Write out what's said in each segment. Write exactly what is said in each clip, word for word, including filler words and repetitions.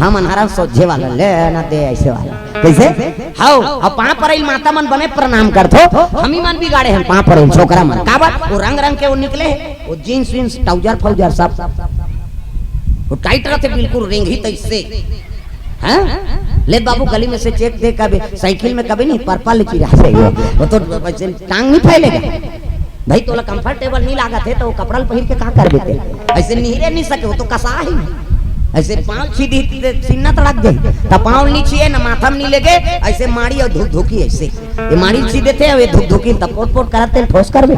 हमन हरन सोझे वाला, ले ना दे ऐसे वाला। कइसे? हव, अब पाँव परइल माता मन बने प्रणाम करथो, हमी मन बिगाड़े हन पाँव परइल छोकरा मन। काबर? वो रंग रंग के वो निकले हे, वो जींस वींस, ट्राउजर फाउजर सब। वो टाइट रहिथे बिल्कुल, रेंगही तइसे। हाँ? ले बाबू, गली में से चेक दे, कभी साइकिल में कभी नहीं, पर्पल चिरा से वो, वो तो वैसे टांग नहीं फैलेगा। भाई, तोला कंफर्टेबल नहीं लागत हे, तो वो कपड़ा ल पहिर के का करबे ते? ऐसे निहरे नहीं सके, वो तो कसा ही। ऐसे पाँव छीदी ते सीना तड़क जाही, त पाँव नहीं छिए, न माथा में नहीं लेगे, ऐसे माड़ी और धुक धुकी ऐसे। ये माड़ी छीद देथे, ये धुक धुकी, तब पोट पोट करत तेल ठोस करबे।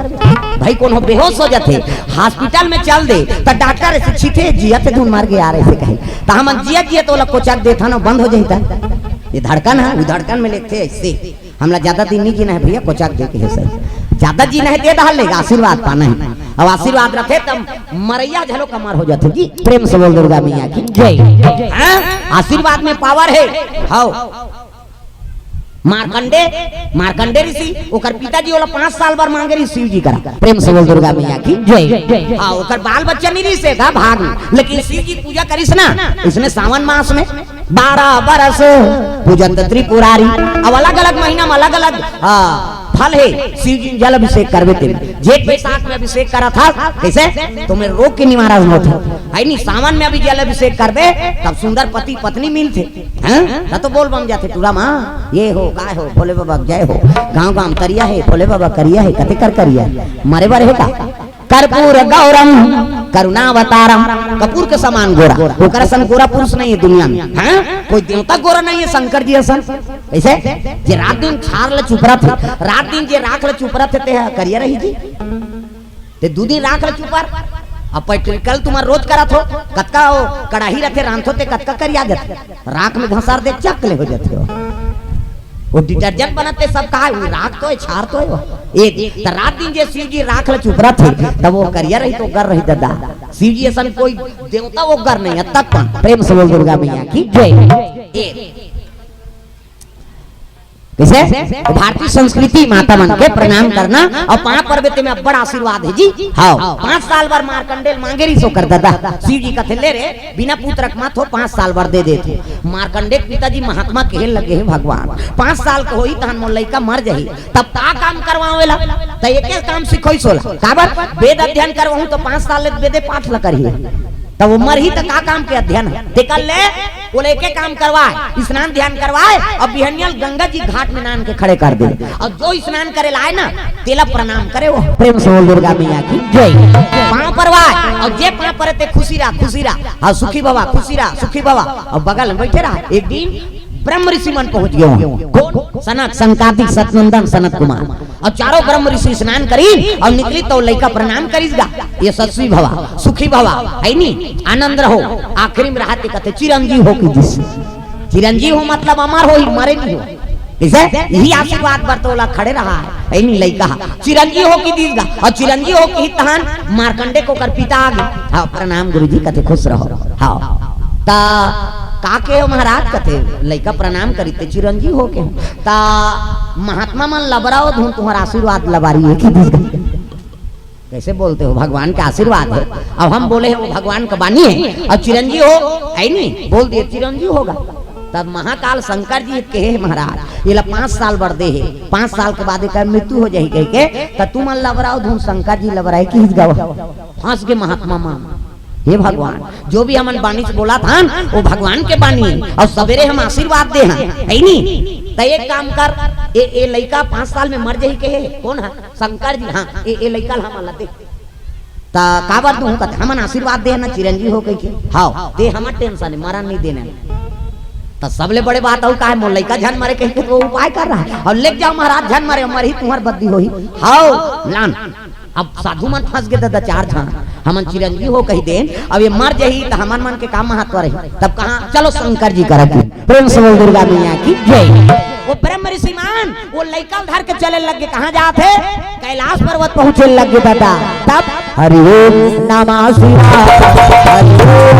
भाई, कोनो बेहोश हो जाथे, हॉस्पिटल में चल दे, त डॉक्टर ऐसे छीथे, जियत हे धुन मार के यार, ऐसे कहे। त हमन जियत जियत ओला कोचक देथन, बंद हो जाही त। ये धड़कन हे, वो धड़कन में लेथे ऐसे। हमला ज्यादा दिन नहीं जीना हे भैया, कोचक दे के हे सही। ज्यादा जीना हे, दे डाल लेगा, आशीर्वाद पाना हे। अब आशीर्वाद रथे तब मरैया झलो कमर हो जाथे जी। प्रेम से बोल दुर्गा मैया की जय। हाँ? आशीर्वाद में पावर हे। हव। मार्कंडे, मार्कंडे ऋषि, ओकर पिताजी ओला पाँच साल बर मांगे रहिस शिव जी करा। प्रेम से बोल दुर्गा मैया की जय। हाँ, ओकर बाल बच्चा नहीं रहिस, एका भाग में। लेकिन शिव जी पूजा करिस ना, इसने सावन मास में बारह बरस पूजत त्रिपुरारी। अब अलग-अलग महीना में अलग-अलग, हाँ, फल हे। शिव जी जल अभिषेक करबे तेमे। जेठ बैसाख में अभिषेक करत हस, कइसे? तुम्हें रोग के निवारण होथे। है नी, सावन में अभी जल अभिषेक करबे, तब सुंदर पति पत्नी मिलथे। हैं? त तो बोल बम जाथे टूरा माँ, ये हो, काय हो, भोले बाबा जय हो। गाँव गाँव तरिया हे, भोले बाबा करिया हे, कते कर करिया हे। मरे बर हे का? कर्पूर गौरम करुणावतारम, कपूर के समान गोरा, ओकर असन गोरा पुरुष नहीं हे दुनिया में। हाँ, कोई देवता गोरा नहीं हे शंकर जी असन। कइसे? जे रात दिन छार ल चुपरत हे, रात दिन जे राख ल चुपरत हे, ते ह करिया रही जी। ते दू दिन राख ल चुपर, अब practical तुम्हर रोज करत हो, कतका वो कड़ाही रथे रांधथो ते कतका करिया जाथे, राख में घसार दे चक ले हो जाथे हो। वो detergent बनत हे सब का हे, वो राख तो हे, छार तो हे वो। एक, त रात दिन जे शिव जी राख ल चुपरत हे, तब वो करिया रही तो गर रही ददा। शिव जी असन कोई देवता वो गर नहीं हे, तक पण प्रेम से बोल दुर्गा मैया की जय। एक। कइसे? तो भारतीय संस्कृति माता मन के प्रणाम करना अउ पाँव परबे तेमे अब्बड़ आशीर्वाद हे जी। हाँ, पाँच साल बर मार्कंडे ल मांगे रहिस ओकर ददा। शिव जी कथे, ले रे, बिना पूत रख मत हो, पाँच साल बर दे देत हो। मार्कंडे के पिताजी महात्मा कहे लगे हे, भगवान, पाँच साल के होही तहन मोर लइका मर जाही, तब का काम करवाओं एला? त एके काम सिखोइस ओला। काबर? वेद अध्ययन करवाहूं त पाँच साल ले वेदे पाठ ल करही। तब वो मरही त का काम के अध्ययन हे? तेकर ले ओला एके काम करवाय, स्नान ध्यान करवाय, अउ बिहनिया ल गंगा जी घाट में नान के खड़े कर दे। अउ जो स्नान करे ला आय ना, तेला प्रणाम करे वो। प्रेम से बोल दुर्गा मैया की जय। पाँव परवाय, अउ जे पाँव परे ते खुशी रह, खुशी रह, अउ सुखी भवा, खुशी रह, सुखी भवा। अउ बगल में बइठे रह। एक दिन ब्रह्म ऋषि मन पहुंच गे हों। कोन? सनक, संकादिक, सतनंदन, सनत कुमार। अउ चारों ब्रह्म ऋषि स्नान करिन अउ निकलिस त लइका प्रणाम करिस गा, यशस्वी भवा, सुखी भवा, है नी, आनंद रहो। आखिरी में रहा ते कथे, चिरंजीव हो कीजिस। चिरंजीव हो मतलब अमर होही, मरे नहीं हो। कइसे? इही आशीर्वाद बर तोला खड़े रहा हे, है नी लइका ह। चिरंजीव हो कीजिस गा, अउ चिरंजीव हो किहिस तहन मार्कंडे के ओकर पिता आ गे। हाँ, प्रणाम गुरुजी, कथे खुश रहो। हाँ, त का के हो महाराज? कथे लइका प्रणाम करिस ते चिरंजीव हो गे हों। त महात्मा मन लबरावत हों, तुम्हर आशीर्वाद लबारी हे कीजिस गा। कइसे बोलते हो? भगवान के आशीर्वाद हे। अब हम बोले हन वो भगवान के बानी हे, अउ चिरंजीव हो, है नी, बोल दिए चिरंजीव होगा। तब महाकाल शंकर जी कहे, महाराज, एला पाँच साल बर दे हे, पाँच साल के बाद एकर मृत्यु हो जाही कहिके, त तुमन लबरावत हों, शंकर जी लबराय किहिस गा, फंस गे महात्मा मन। हे भगवान, जो भी हमन बानी से बोलत हन, वो भगवान के बानी हे, अउ सबेरे हम आशीर्वाद दे हन, है नी? त एक काम कर, ए, ए लइका पाँच साल में मर जाही कहे, कोन ह? शंकर जी, हाँ, ए, ए लइका ल हमन ला दे। त काबर दूं? कथे, हमन आशीर्वाद दे हन ना चिरंजीव हो कहिके। हव, ते हमर tension हे, मरन नहीं देना। त सबले बड़े बात अउ का हे, मोर लइका झन मरे कहिके तो उपाय कर रहा हे। अउ लेके जाओ महाराज, झन मरे, मरही तुम्हर बद्दी होही। हव, लान। अब साधु मन फंस गे ददा चार झन, हमन चिरंजीव हो कहि देन, अब ये मर जाही त हमन मन के का महत्व रही? तब कहा, चलो शंकर जी करा की। प्रेम से बोल दुर्गा मैया की जय। वो ब्रह्म ऋषि मन वो लइका ल धर के चले लग गे, कहाँ जात हे? कैलाश पर्वत पहुंचे लग गे ददा। तब हरि ओम नमः शिवाय, हरि ओम,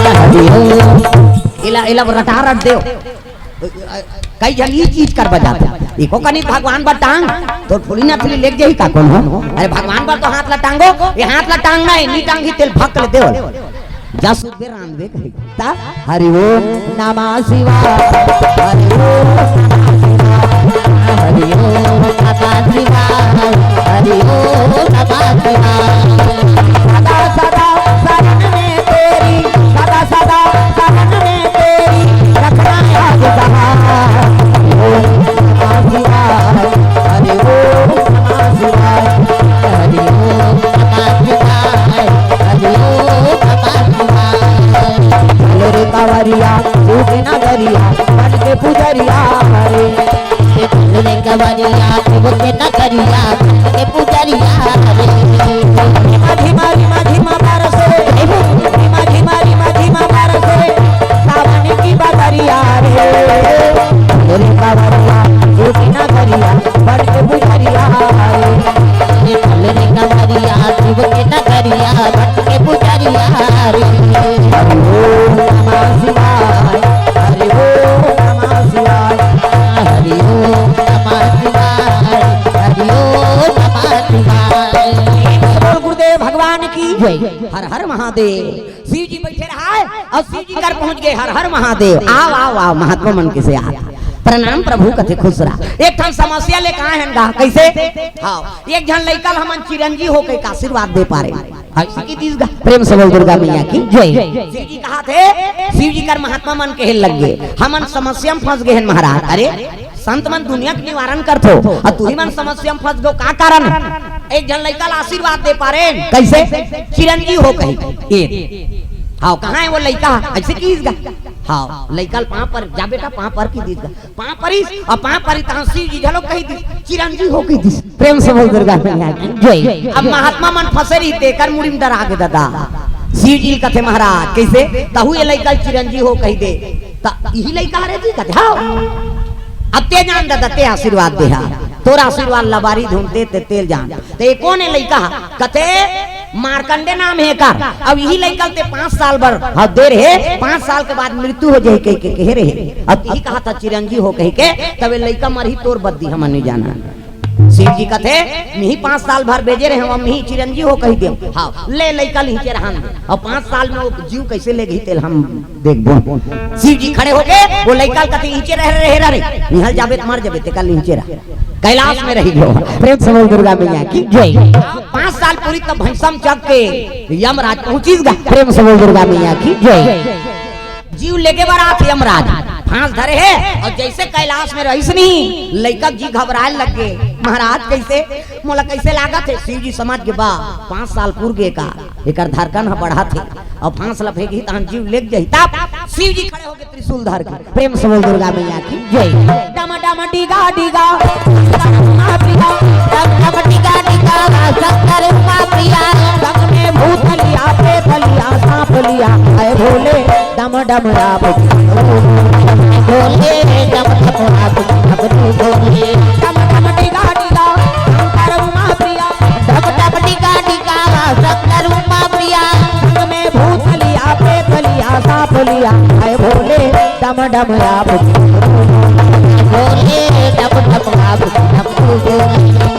हरि ओम। एला, एला रटा रट देव। कई झन ई चीज कर बजाथे। एको कनी भगवान बर टांग, तो थोड़ी ना थोड़ी लेके जाही का कोनो हो? अरे भगवान बर तो हाथ ला टांगो, ये हाथ ला टांगना हे, नी टांगही तेल भक ले देव। जा सुबे रांधबे कही। ता हरि ओम नमः शिवाय, हरि ओम नमः शिवाय, हरि ओम नमः शिवाय, हरि ओम नमः शिवाय। सदा सदा शरण में तेरी, सदा सदा शरण में तेरी, रखना याद सहाय। हरि ओम नमः शिवाय, हरि ओम नमः शिवाय, हरि ओम नमः शिवाय, हरि ओम नमः शिवाय। चल रे कांवरिया, तू के नगरिया, बन के पुजरिया रे। चल रे कांवरिया, तू के नगरिया, बन के पुजरिया रे। धीमा धीमा धीमा धीमा बरसे, धीमा धीमा धीमा धीमा बरसे, सावन की बदरिया रे। चल रे कांवरिया, तू के नगरिया, बन के पुजरिया रे। चल रे कांवरिया, तू के नगरिया, बन के पुजरिया रे। हरि ओम नमः शिवाय, हरि ओम नमः शिवाय, हरि ओम नमः शिवाय, हरि ओम नमः शिवाय। बोल गुरुदेव भगवान की जय। हर हर महादेव। शिव जी बैठे रहा है और शिव जी कर पहुंच गए। हर हर महादेव। आओ, आओ, आओ, महात्मा मन के से हाथ। प्रणाम प्रभु, कथे खुश रहा। एक ठन समस्या लेके आए हैं गा। कैसे? हाँ, एक झन लइका ल हमन चिरंजी होके का आशीर्वाद दे पारे। हाँ, इसी की दीस गा। प्रेम से बोल दुर्गा मैया की जय। शिव जी कहा थे, शिव जी कर महात्मा मन कहे लग गए, हमन समस्या में फंस गए हैं महाराज। अरे, संत मन दुनिया के निवारण करथो, अउ तुही मन समस्या में फंस गो, का कारण? एक झन लइका ला आशीर्वाद दे पारे, कैसे? चिरंजी हो कही। ए, हाँ, कहाँ है वो लइका? ऐसे कीस गा। हाँ, लइका ल पाँव पर, जा बेटा, पाँव पर की दीस गा। पाँव परिस, अउ पाँव परिस तहाँ शिव जी घलो कही दीस, चिरंजी हो कही दीस। प्रेम से बोल दुर्गा मैया की जय। अब महात्मा मन फंसे रही, तेकर मुड़ी में डरा गे दादा। शिव जी ल कथे महाराज, कैसे? तहू ये लइका ल चिरंजी हो कही दे। त इही लइका हरे जी कथे, हाँ। अब ते जान दादा, ते आशीर्वाद दे हा। तोर आशीर्वाद लबारी धुन ते, ते तेल जान। ते कोन ए लइका हा? कथे मार्कंडे नाम हे एकर। अब इही लइका ल ते पाँच साल बर, हाँ, दे रहे, पाँच साल के बाद मृत्यु हो जाही कहि के कहे रहे। अब इही कहा था चिरंजी हो कहि के, तब ए लइका मरही तोर बद्दी हमन नइ जानन। शिव जी कथे, मिही पाँच साल भर भेजे रहे हँव, मिही चिरंजी हो कहि देव। हाँ, ले लइका ल इहिंचे रहन दे। अउ पाँच साल में वो जीव कैसे लेगही तेल हम देखबो। शिव जी खड़े होके वो लइका ल कथे, इहिंचे रह, रह, रह रे, निहल जाबे त मर जाबे, तेकर ले इहिंचे रह। कैलाश में रही गो। प्रेम से बोल दुर्गा मैया की जय। पाँच साल पूरी तब भैंसम चक के यमराज पहुँचिस गा। प्रेम से बोल दुर्गा मैया की जय। जीव लेगे बर आत हे यमराज, फांस धरे हे, अउ जैसे कैलाश में रहिस नहीं, लइका जी घबराए लग गे। महाराज, कैसे? मोला कैसे लागत हे? शिव जी समझ गे, बा, पाँच साल पूर गे का, एकर धड़कन ह बढ़त हे, अउ फांस ल फेंकही तहन जीव लेग जाही। तब शिव जी खड़े होके त्रिशूल धर के, प्रेम से बोल दुर्गा मैया की जय। डम डम डिगा डिगा, डम डम डिगा डिगा, शंकर उमा प्रिया, संग में भूत लिया, प्रेत लिया, सांप लिया, ऐ भोले, डम डम राम, भोले, डम डम राम, डम डम भोले, डम डम डिगा डिगा, शंकर उमा प्रिया, डम डम डिगा डिगा, शंकर उमा प्रिया, संग में भूत लिया, प्रेत लिया, सांप लिया, ऐ भोले, डम डम राम, भोले, डम डम राम, डम डम भोले।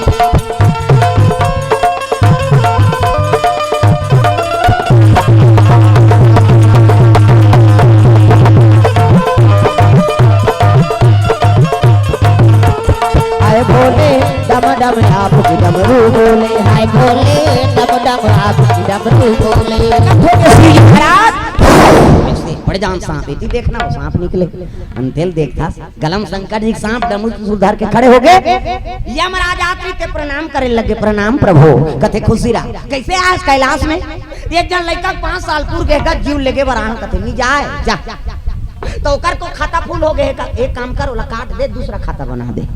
हाय भोले, डम डम आप की डमरू बोले। हाय भोले, डम डम आप की डमरू बोले। श्री महाराज, पड़ जान सांप, इति देखना हो, सांप निकले। अंतेल देखता, गलम शंकर जी सांप डमरू त्रिशूल धर के खड़े हो गए। यमराज आत रहिस ते प्रणाम करे लगे, "प्रणाम प्रभु।" कथे, "खुशी रहा।" कैसे आए कैलाश में? एक झन लइका पाँच साल पूर गे का, जीव लेगे बर आन, कथे, "नहीं जाए, जा।" तो ओकर तो खाता फूल हो गए का, "एक काम कर, ओला काट दे, दूसरा खाता बना दे।"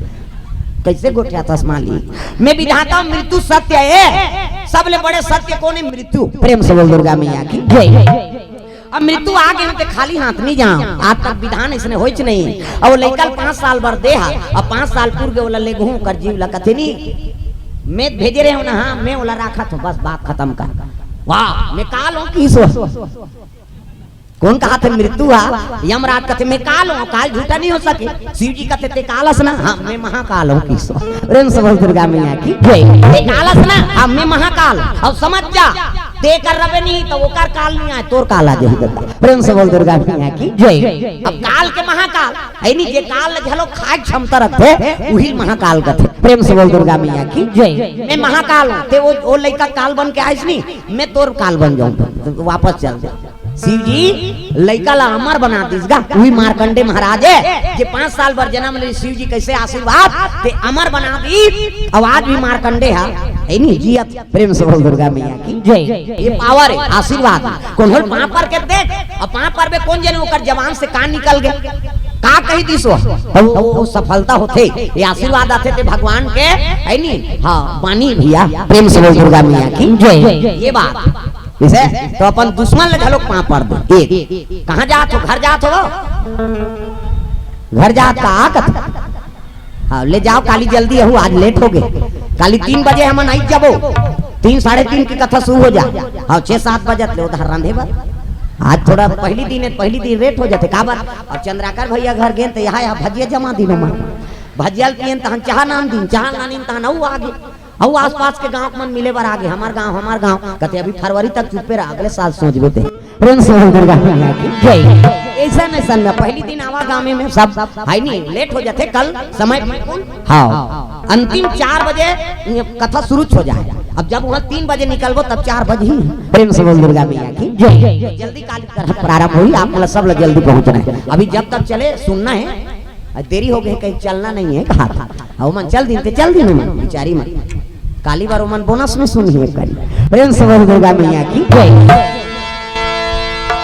कैसे गोठियाथस मालिक? मैं विधाता हूँ, मृत्यु सत्य है। सबले बड़े सत्य कौन है? मृत्यु। प्रेम से बोल दुर्गा मैया की जय। अब मृत्यु आ गे हों ते खाली हाथ नहीं जाओं। आज तक विधान इसने होइच नहीं। अब वो लइका ल पाँच साल बर दे हा, अब पाँच साल पूर गे ओला लेगहूं कर जीव ला कथे नहीं। मैं भेजे रहे हूं ना, हाँ, मैं ओला राखत हूं, बस बात खतम कर। वाह, मैं काल हूं कि ईश्वर? कौन कहा थे मृत्यु हा? यमराज कथे, "मैं काल हूं, काल झूठा नहीं हो सके।" शिव जी कथे, "ते काल हस ना?" "हाँ, मैं महाकाल हूं कि ईश्वर।" प्रेम से बोल दुर्गा मैया की जय। "ते काल हस ना?" "हाँ, मैं महाकाल।" अब समझ जा, ते कर रबे नहीं, त ओकर काल नहीं आय, तोर काल आ जाही ददा। प्रेम से बोल दुर्गा मैया की जय। अब काल के महाकाल, है नी, जे काल ल घलो खाए के क्षमता रखथे, उही ल महाकाल कथे। प्रेम से बोल दुर्गा मैया की जय। मैं महाकाल हूँ, ते वो, वो लइका काल बन के आइस नी, मैं तोर काल बन जाऊँ, वापस चल दे। शिव जी लइका ला अमर बना दिस गा, उही मार्कंडे महाराज हे, जे पाँच साल बर जनम ले शिव जी कैसे आशीर्वाद ते अमर बना दी, अउ आज भी मार्कंडे हा, है नी, जियत। प्रेम से बोल दुर्गा मैया की जय। ये पावर हे, आशीर्वाद। कोनो ल पाँव पर के देख, अब पाँव पर में कोन जने ओकर जबान से का निकल गे, का कही दिस वो, त वो, वो सफलता होथे, ये आशीर्वाद आथे ते भगवान के, है नी? हाँ, बानी भैया, प्रेम से बोल दुर्गा मैया की जय। ये बात। जइसे तो अपन दुश्मन ल घलोक पाँव पर दे। एक, कहाँ जात हो? घर जात हो? घर जात का आ कथे? हाँ, ले जाव, काली जल्दी आहू, आज लेट होगे। काली तीन बजे हमन आइ जाबो। तीन, साढ़े तीन के कथा शुरू हो जा। हाँ, छह सात बजत ले उधर रांधे बर। आज थोड़ा पहिली दिन हे, पहिली दिन लेट हो जाथे। काबर? अब चंद्राकर भैया घर गेन त यहाँ, यहाँ भजिया जमा दिन हमन। भजिया ल पियेन तहन चाहा नान दिन, चाहा नानिन तहन अउ आगे। अउ आसपास के गांव के मन मिले बर आगे, हमर गांव, हमर गांव। कथे, "अभी फरवरी तक चुप्पे रह, अगले साल सोचबे ते।" प्रेम से बोल दुर्गा मैया की जय। अइसन, अइसन में पहिली दिन आवागमन में सब, है नी, लेट हो जाथे, कल समय बिल्कुल, हाँ, अंतिम चार बजे ये कथा शुरू हो जाए। अब जब वहाँ तीन बजे निकलबो, तब चार बजे ही। प्रेम से बोल दुर्गा मैया की जय। जल्दी काली कथा प्रारंभ होही, आप मन ला सब ला जल्दी पहुँचना हे। अभी जब तक चले, सुनना हे। आ, देरी हो गे, कहीं चलना नहीं हे, कहा था। आ, ओमन चल दिन ते चल दिन ओमन, बिचारी मन। काली बार ओमन बोनस में सुनही एक करी। प्रेम से बोल दुर्गा मैया की जय।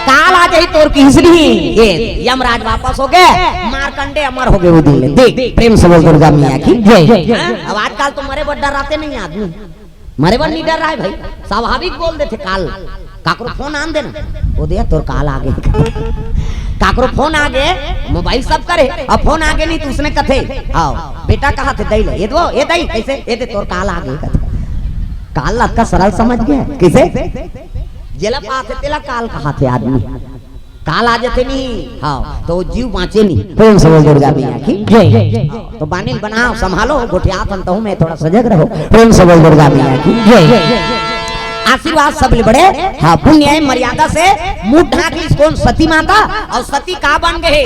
काल आ जाही तोर किहिस नहीं, ये यमराज वापस होगे, मार्कंडे अमर होगे वो दिन ले। देख, प्रेम से बोल दुर्गा मैया की जय। हाँ? अब आजकल तो मरे बर डराथे नहीं आदमी। मरे बर नहीं डर रहा है भाई, स्वाभाविक बोल देथे काल। काकरो फोन आन देना, वो दे तोर काल आगे। काकरो फोन आगे, मोबाइल सब करे, अब फोन आगे नहीं तो उसने कथे, आओ, बेटा कहाथे, दई ले, ये दो, ये दई, कैसे, ये दे तोर काल आगे कथे। काल ला अतका सरल समझ गे, कैसे? जेला पाथे तेला काल कहाथे आदमी। काल आ जाथे नहीं। हाँ, तो वो जीव बाँचे नहीं। प्रेम से बोल दुर्गा मैया की जय। हाँ, तो बानी ल बनाव, संभालो, गोठियात हन तहूँ में थोड़ा सजग रहो। प्रेम से बोल दुर्गा मैया की जय। आशीर्वाद सब ले बड़े, हाँ, पुण्य हे, मर्यादा से मुँह ढाँक लिस कोन? सती माता। अउ सती का बन गे?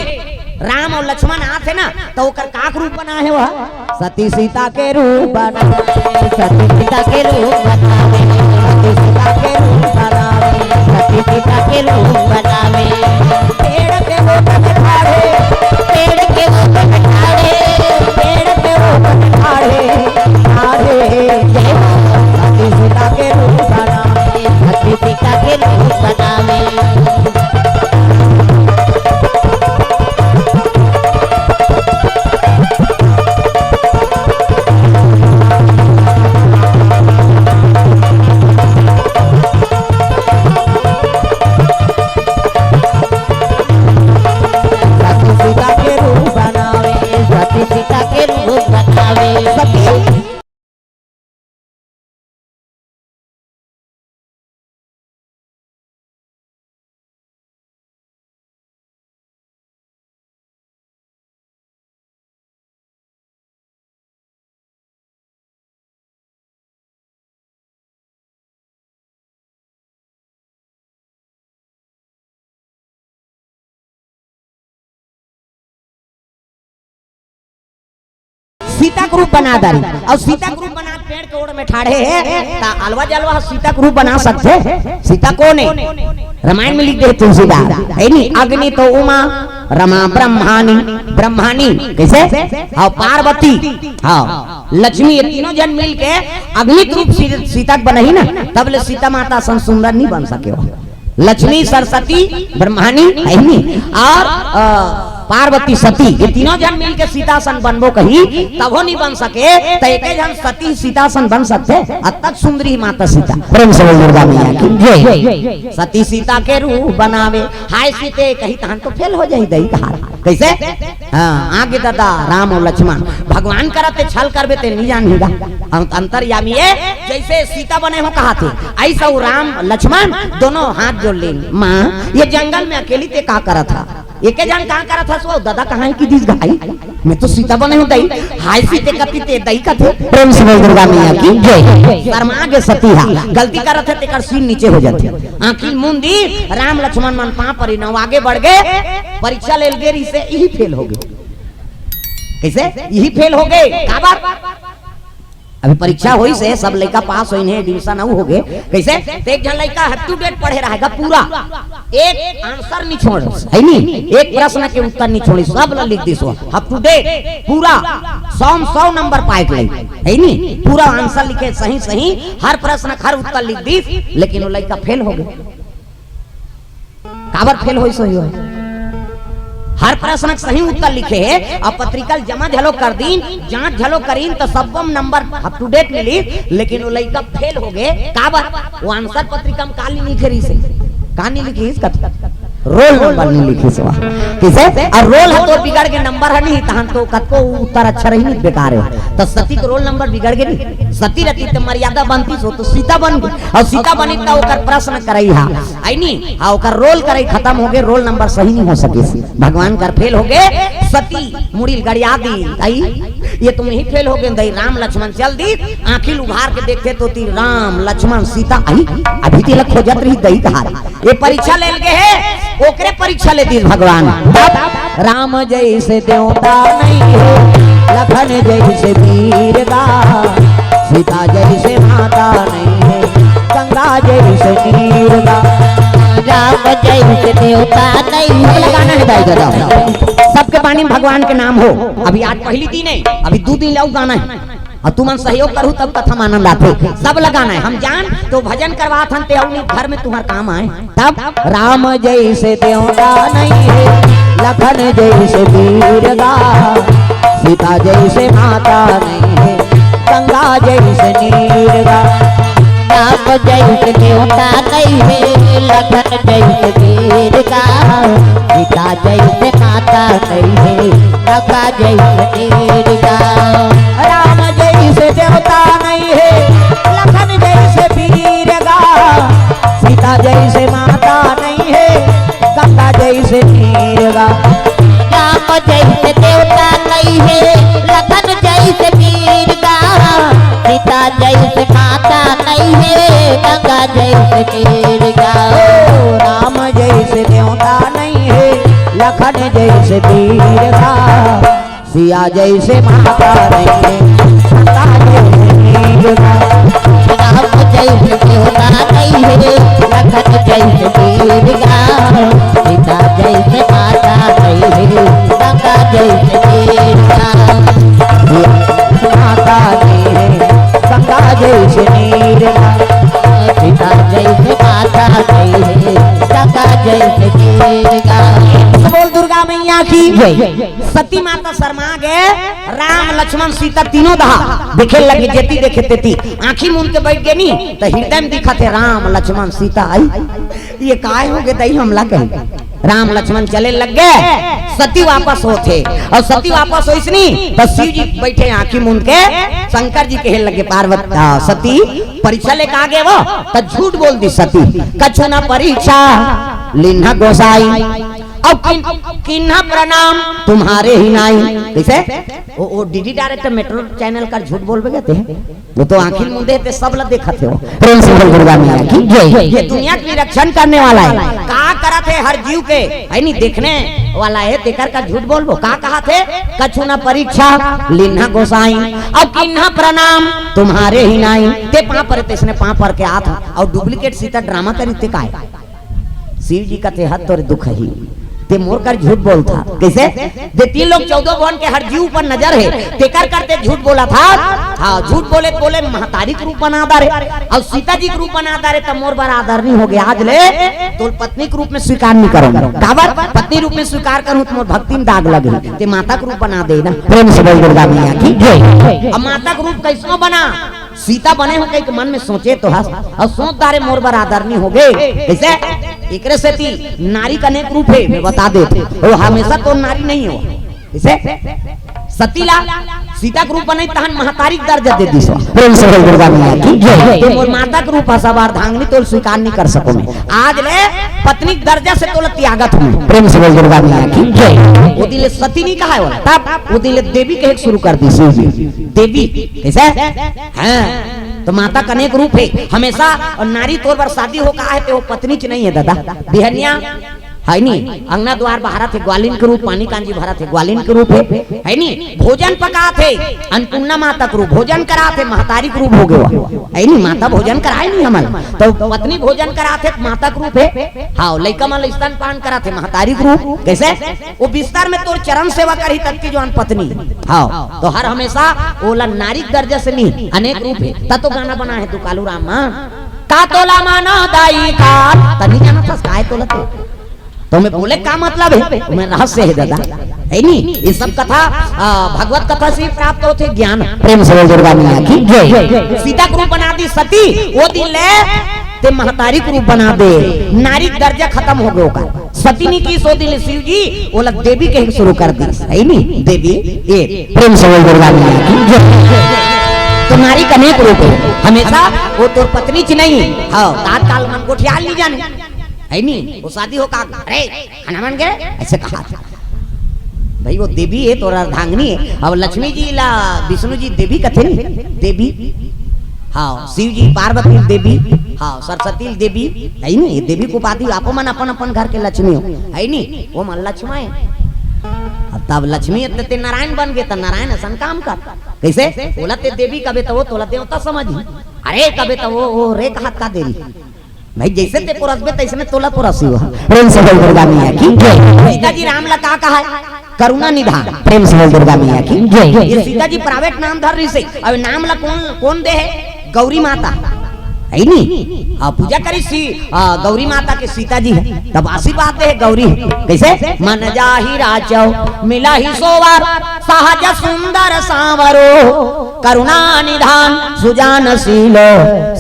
राम अउ लक्ष्मण आथे ना, त ओकर काक रूप बना हे वो। सती सीता के रूप बनावे, सती सीता के रूप बनावे, सती सीता के रूप बनावे, सती सीता के रूप बनावे। पेड़ के ऊपर ठाढ़े, पेड़ के ऊपर ठाढ़े, पेड़ के ऊपर ठाढ़े, ठाढ़े। सती सीता के रूप बनावे, सती सीता के रूप बनावे। सती सीता के रूप बनावे, सती सीता के रूप बनावे। सती सीता के रूप बना डारी। अउ सीता के रूप बना के पेड़ के ओड़ में ठाढ़े हे, त अलवा जलवा ह सीता के रूप बना सकथे? सीता कोन हे? रामायण में लिख दे तुलसीदास, हे नी? अग्नि तो उमा, रमा ब्रह्माणी, ब्रह्माणी कैसे? हाँ, पार्वती, हाँ, लक्ष्मी, ये तीनों जन मिल के अग्नि के रूप सी-, सीता के बनही ना, तब ले सीता माता सन सुंदर नहीं बन सके हो। लक्ष्मी, सरस्वती, ब्रह्माणी, हे नी? अउ, अ, पार्वती, सती, ये तीनों जन मिल के सीता सन बनबो कही, तभो नहीं बन सके। त एके जन सती सीता सन बन सकथे? अतक सुंदरी माता सीता। प्रेम से बोल दुर्गा मैया की जय। सती सीता के रूप बनावे। हाय सीते कही तहन तो फेल हो जाही दई कहा। कैसे? हाँ, आगे दादा राम अउ लक्ष्मण, भगवान करत हे, छल करबे ते नहीं जानही गा। अं-, अंतर्यामी हे, जैसे सीता बने हो कहाथे, ऐसा वो राम लक्ष्मण दोनों हाथ जोड़ लेन। माँ, ये जंगल में अकेली ते का करत हा? एके जन का करत हस वो? दादा कहाँ हे कि दिस गाई? मैं तो सीता बने हूँ दई। हाय सीते कति ते दई कथे। प्रेम से बोल दुर्गा मैया की जय। शर्मा गे सती हा, गलती करत हे तेकर सीन नीचे हो जाथे। आँखी मुंदी राम लक्ष्मण मन पाँव परी न, आगे बढ़ गे। परीक्षा लेल गे रहिसे, इही फेल हो गे। कइसे? इही फेल हो गे। काबर? अभी परीक्षा होइस हे, सब लइका पास होइन हे, एडमिशन अउ हो गे। कइसे? त एक झन लइका up to date पढ़े रहेगा पूरा, एक आंसर नइ छोड़िस, हे नी? एक प्रश्न के उत्तर नइ छोड़िस, सब ल लिख दिस ओ, up to date, पूरा सौ म सौ नंबर पाए के लइका, हे नी? पूरा आंसर लिखे सही सही, हर प्रश्न के हर उत्तर लिख दिस, लेकिन ओ लइका फेल हो गे। काबर फेल होइस होही ओ? हर प्रश्न के सही उत्तर लिखे हे अउ पत्रिका ल जमा घलो कर दीन, जांच घलो करीन, त सब्बो म नंबर up to date मिलिस, लेकिन ओ लइका फेल हो गे। काबर? ओ आंसर पत्रिका म का नइ लिखे रहिसे? का नइ लिखिस? कत-, रोल नंबर नइ लिखिस ओ। कइसे? अउ रोल ह तोर बिगड़ गे, नंबर ह नइ, तहन तो कतको उत्तर अच्छा रही नइ, बेकार हे। त सती के रोल नंबर बिगड़ गे नइ, सती रहतिस त मर्यादा बनतिस, ओ तो सीता बन गे, अउ सीता बनिस त ओकर प्रश्न करई हा, हे नी? हाँ, ओकर रोल करई खतम हो गे, रोल नंबर सही नइ हो सकिस। भगवान कर फेल हो गे, सती मुड़ी ल गड़िया दिस, दई, ये तो मैं ही फेल हो गेंव दई। राम लक्ष्मण चल दिस, आँखी ल उघार के देखथे त ओती राम लक्ष्मण सीता, अई, अभी तेला खोजत रहिस दई कहार। ये परीक्षा ले ल गे हे, ओकरे परीक्षा ले दिस भगवान। तब राम जइसे देवता नइ हे, लखन जइसे वीर गा, सीता जइसे माता नइ हे, गंगा जइसे नीर गा। राम जइसे देवता नइ हे। गाना हे दाई दादा, सबके बानी म भगवान के नाम हो। अभी आज पहिली दिन हे, अभी दू दिन ले अउ गाना हे। अउ तुमन सहयोग करहू तब कथा म आनंद आथे। सब ल गाना हे, हम जान तो भजन करवात हन, ते अउ नइ घर म तुँहर काम आए। तब राम जइसे देवता नइ हे, लखन जइसे वीर गा, सीता जइसे माता नइ हे, गंगा जइसे नीर गा। राम जइसे देवता नइ हे, लखन जइसे वीर गा, सीता जइसे माता नइ हे, गंगा जइसे नीर गा। राम जइसे देवता नइ हे, लखन जइसे वीर गा, सीता जइसे माता नइ हे, गंगा जइसे नीर गा। राम जइसे देवता नइ हे, लखन जइसे वीर गा, सीता जइसे माता नइ हे, गंगा जइसे नीर गा। ओ राम जइसे देवता नइ हे, लखन जइसे वीर गा, सिया जइसे माता नइ हे, गंगा जइसे नीर गा। राम जइसे देवता नइ हे, लखन जइसे वीर गा, सीता जइसे माता नइ हे, गंगा जइसे नीर गा। सिया जइसे माता नइ हे, गंगा जइसे नीर गा। सीता जइसे माता नइ हे, गंगा जइसे नीर गा। बोल दुर्गा मैया की जय। सती माता शर्मा गे, राम लक्ष्मण सीता तीनों दहा देखे लगे, जेती देखे तेती। आँखी मूंद के बइठ गे नी, त हृदय म दिखत हे राम लक्ष्मण सीता, अई, ये काय हो गे दई हमला कही। राम लक्ष्मण चले लग गे, सती वापस होथे, अउ सती वापस होइस नी, त शिव जी बइठे आँखी मूंद के, शंकर जी कहे लगे, पार्वती, आ, सती परीक्षा ले का गे वो, त झूठ बोल दिस सती, कछु ना परीक्षा लीन्हा गोसाई। अउ किन-, किन्हा प्रणाम तुम्हारे ही नाई। कइसे? ओ, ओ डीडी डायरेक्टर मेट्रो चैनल कर झूठ बोलबे कहते हैं। वो तो आँखी मूंदे हे ते सब ल देखत हे वो। प्रेम से बोल दुर्गा मैया की जय। ये दुनिया के निरीक्षण करने वाला हे। का करत हे हर जीव के, हे नी, देखने वाला हे, तेकर कर झूठ बोलबो। का कहत हे? कछु ना परीक्षा लीन्हा गोसाई, अउ किन्हा प्रणाम तुम्हारे ही नाई। ते पाँव परे, तइसने पाँव पर के आत हस, अउ डुप्लीकेट सीता ड्रामा करिस ते काय? शिव जी कथे, हद तोर दुख ही, ते मोर कर झूठ बोलथस। कइसे? जे तीन लोक चौदह भुवन के हर जीव ऊपर नजर हे, तेकर कर ते झूठ बोलथस। हाँ, झूठ बोले बोले महतारी के रूप बना डारे, अउ सीता जी के रूप बना डारे, त मोर बर आदर नइ होगे। आज ले तोला पत्नी के रूप म स्वीकार नइ करँव। काबर? पत्नी रूप म स्वीकार करहूँ त मोर भक्ति म दाग लगही। ते माता के रूप बना दे ना। प्रेम से बोल दुर्गा मैया की जय। अब माता के रूप कइसनो बना, सीता बने हँव कहिके मन म सोचे तो हस, अउ सोच डारे मोर बर आदर नइ होगे। कइसे? एकरे सेती नारी के अनेक रूप हे, मैं बता देत हँव, वो हमेशा तो नारी नइ हे। कइसे? सती ला सीता के रूप बनाइस तहन महतारी के दर्जा दे दिस। प्रेम से बोल दुर्गा मैया की जय। ते मोर माता के रूप हस, अब अर्धांगिनी तोला स्वीकार नहीं कर सकों मैं। आज ले पत्नी के दर्जा से तोला त्यागत हूँ। प्रेम से बोल दुर्गा मैया की जय। वो दिन ले सती नहीं कहाय ओला, तब वो दिन ले देवी कहे के शुरू कर दिस। देवी कैसे? हाँ, तो माता के अनेक रूप हे हमेशा। और नारी तोर बर शादी हो कहाय ते वो पत्नी च नहीं हे दादा। बिहनिया हे नी, अंगना द्वार बहारत हे, ग्वालिन के रूप, पानी कांजी भरत हे, ग्वालिन के रूप हे, हे नी, भोजन पकात हे, अन्नपूर्णा माता के रूप, भोजन करात हे, महतारी के रूप हो गे, हे नी, माता भोजन कराय नी हमन, तो पत्नी भोजन करात हे, माता के रूप हे, हाँ, लइका मन ल स्तनपान करात हे, महतारी के रूप, कैसे? वो बिस्तर में तोर चरण सेवा करही तब की जवान पत्नी, हाँ, तो हर हमेशा ओला नारी के दर्जा से नी, अनेक रूप हे, त तो गाना बनाय हे तू कालू राम मा, का तोला मानो दाई काल, त नी जानत हस काय तोला ते। तो मैं बोले का मतलब हे, मैं रहस्य हे दादा, हे नी? ये सब कथा, आ, भगवत कथा से ही प्राप्त होथे ज्ञान। प्रेम से बोल दुर्गा मैया की जय। सीता के रूप बना दिस सती, वो दिन ले ते महतारी के रूप बना दे, नारी के दर्जा खतम हो गे ओकर। सती नी किहिस, वो दिन ले शिव जी ओला देवी कहे के शुरू कर दिस, हे नी? देवी, ये प्रेम से बोल दुर्गा मैया की जय। तो नारी के अनेक रूप हे, हमेशा वो तोर पत्नी च नहीं, हाँ, तत्काल मन गोठियाल नी जाने। हे नी, वो शादी हो का, अरे, खाना बन गे, ऐसे कहाथे। भाई, वो देवी हे, तोर अर्धांगिनी हे। अब लक्ष्मी जी ला विष्णु जी देवी कथे नी, देवी। हाँ, शिव जी पार्वती देवी, हाँ, सरस्वती देवी, हे नी, ये देवी के उपाधि, आपो मन अपन अपन घर के लक्ष्मी हो, हे नी, वो मन लक्ष्मा हे। अब तब लक्ष्मी हे त ते नारायण बन गे, त नारायण असन काम कर। कैसे? ओला ते देवी कबे त वो तोला देवता समझही। अरे कबे त वो, वो रे कहत का देरी। भाई, जैसे ते पोरसबे, तैसने तोला पोरसही वो। प्रेम से बोल दुर्गा मैया की जय। सीता जी राम ला का कहाय? करुणा निधान। प्रेम से बोल दुर्गा मैया की जय। ये सीता जी private नाम धर रहिसे, अब नाम ला कोन, कोन दे हे? गौरी माता, हे नी? हाँ, पूजा करिस सी, आ, गौरी माता के सीता जी हे, तब आशीर्वाद दे हे गौरी। कैसे? मन जाहि राचौ मिलहि सोवर, सहज सुंदर सांवरो, करुणा निधान सुजान शील,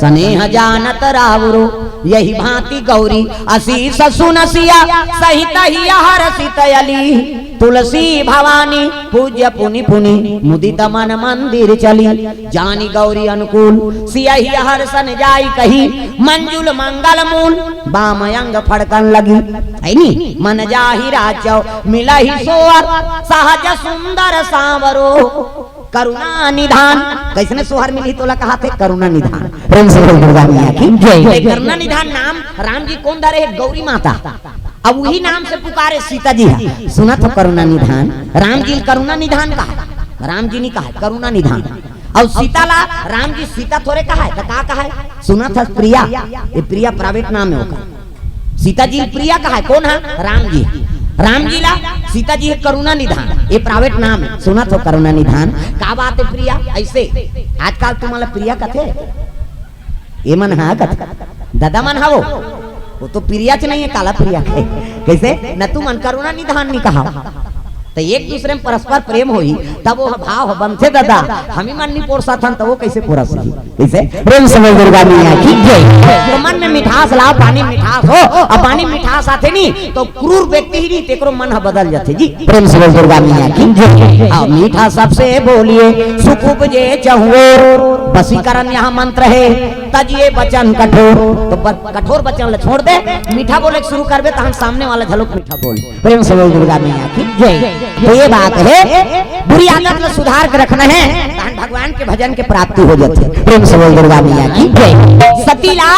स्नेह जानत रावरो। यही भांति गौरी असीस सुन सिया, सहित हिय हरषित अली। तुलसी भवानी पूज्य पुनि पुनि, मुदित मन मंदिर चली। जानि गौरी अनुकूल सियहि हरषन जाई कही, मंजुल मंगल मूल बाम अंग फड़कन लगी। हे नी? मन जाहि राचौ मिलहि सोवर, सहज सुंदर सांवरो। करुणा निधान, कइसने सोहर मिलही तोला कहाथे? करुणा निधान। प्रेम से बोल दुर्गा मैया की जय। ये करुणा निधान नाम राम जी कोन धरे हे? गौरी माता। अब उही नाम से पुकारे सीता जी हे। सुनत हो करुणा निधान, राम जी करुणा निधान कहाय, राम जी नी कहाय, करुणा निधान। अउ सीता ला राम जी सीता थोरे कहाय, त का कहाय? सुनत हस प्रिया, ये प्रिया private नाम हे ओकर। सीता जी प्रिया कहाय, कोन हे? राम जी। राम जी ला सीता जी हे करुणा निधान, ये private नाम हे, सुनत हो करुणा निधान। का बात हे प्रिया? अइसे आजकल तुमन ला प्रिया कथे, ये मन हा कथे, ददा मन हा वो, वो तो प्रिया च नहीं हे, काला प्रिया कहे। कइसे? न तुमन करुणा निधान नी कहा। त एक दूसरे में परस्पर प्रेम होही, तब वो भाव ह बनथे ददा। हमी मन नी पोरसत हन, त वो कइसे पोरसही? कइसे? प्रेम से बोल दुर्गा मैया की जय। त मन में मिठास लाव, पानी मिठास हो, अउ पानी मिठास आथे नी, त क्रूर व्यक्ति ही नी, तेकरो मन ह बदल जाथे जी। प्रेम से बोल दुर्गा मैया की जय। हाँ, मीठा सबसे बोलिए, सुख उपजे चहुओर। वशीकरण यहाँ मंत्र हे, तजिए वचन कठोर। त ब-, कठोर वचन ला छोड़ दे, मीठा बोले के शुरू करबे, तहन सामने वाला घलोक मीठा बोल। प्रेम से बोल दुर्गा मैया की जय। त ये बात हे, बुरी आदत ला सुधार के रखना हे, तहन भगवान के भजन के प्राप्ति हो जाथे। प्रेम से बोल दुर्गा मैया की जय। सती ला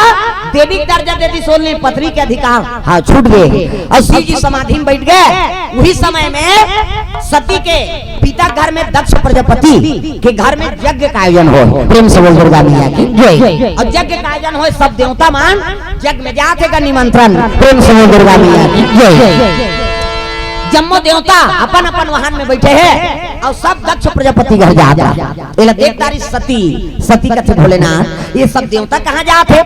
देवी के दर्जा दे दिस, सोन ले पत्नी के अधिकार, हाँ, छूट गे। अउ शिव जी समाधि में बइठ गे। उही समय में सती के पिता घर में दक्ष प्रजापति के घर में यज्ञ का आयोजन होय। प्रेम से बोल दुर्गा मैया की जय। अउ यज्ञ का आयोजन होय, सब देवता मन यज्ञ में जात हे का निमंत्रण। प्रेम से बोल दुर्गा मैया की जय। जम्मो देवता अपन अपन वाहन में बइठे हे अउ सब दक्ष प्रजापति घर जात हे। एला देख डारिस सती, सती कथे भोलेनाथ, ये सब देवता कहाँ जात हे?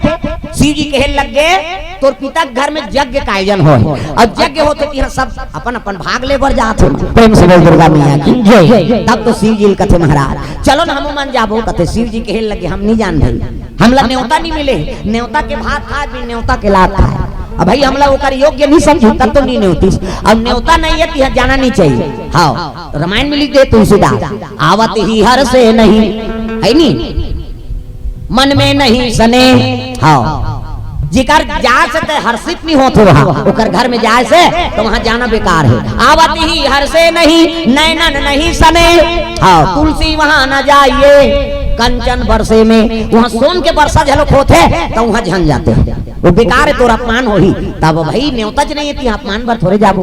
शिव जी कहे लग गे, तोर पिता के घर में यज्ञ का आयोजन होय, अउ यज्ञ होथे तिहां सब अपन अपन भाग ले बर जात हे। प्रेम से बोल दुर्गा मैया की जय। तब तो शिव जी ल कथे महाराज, चलो न हमू मन जाबो। कथे शिव जी कहे लगे, हम नी जान भाई, हमला नेवता नी मिले, नेवता के भात खाय, बिन नेवता के लात खाय। अब भाई हमला ओकर योग्य नी समझू, तब तो नी नेवतिस। अब नेवता नहीं हे, तिहां जाना नी चाहिए। हाँ, रामायण में लिख दे तुलसीदास, आवत ही हरषे नहीं, हे नी? मन में नहीं सने। हाँ, जिकर जाय से ते हर्षित नहीं होत हो, वहाँ ओकर घर में जाय से तो वहाँ जाना बेकार है। आवत ही हर्षे नहीं, नैनन नहीं सने। हाँ, तुलसी वहाँ न जाइए, कंचन बरसे में, वहाँ सोन के बरसा झलक होत है तो वहाँ झन जाते हैं। वो बेकार है, तोर अपमान होही। तब भाई न्योता च नहीं है, अपमान बर थोरे जाबो।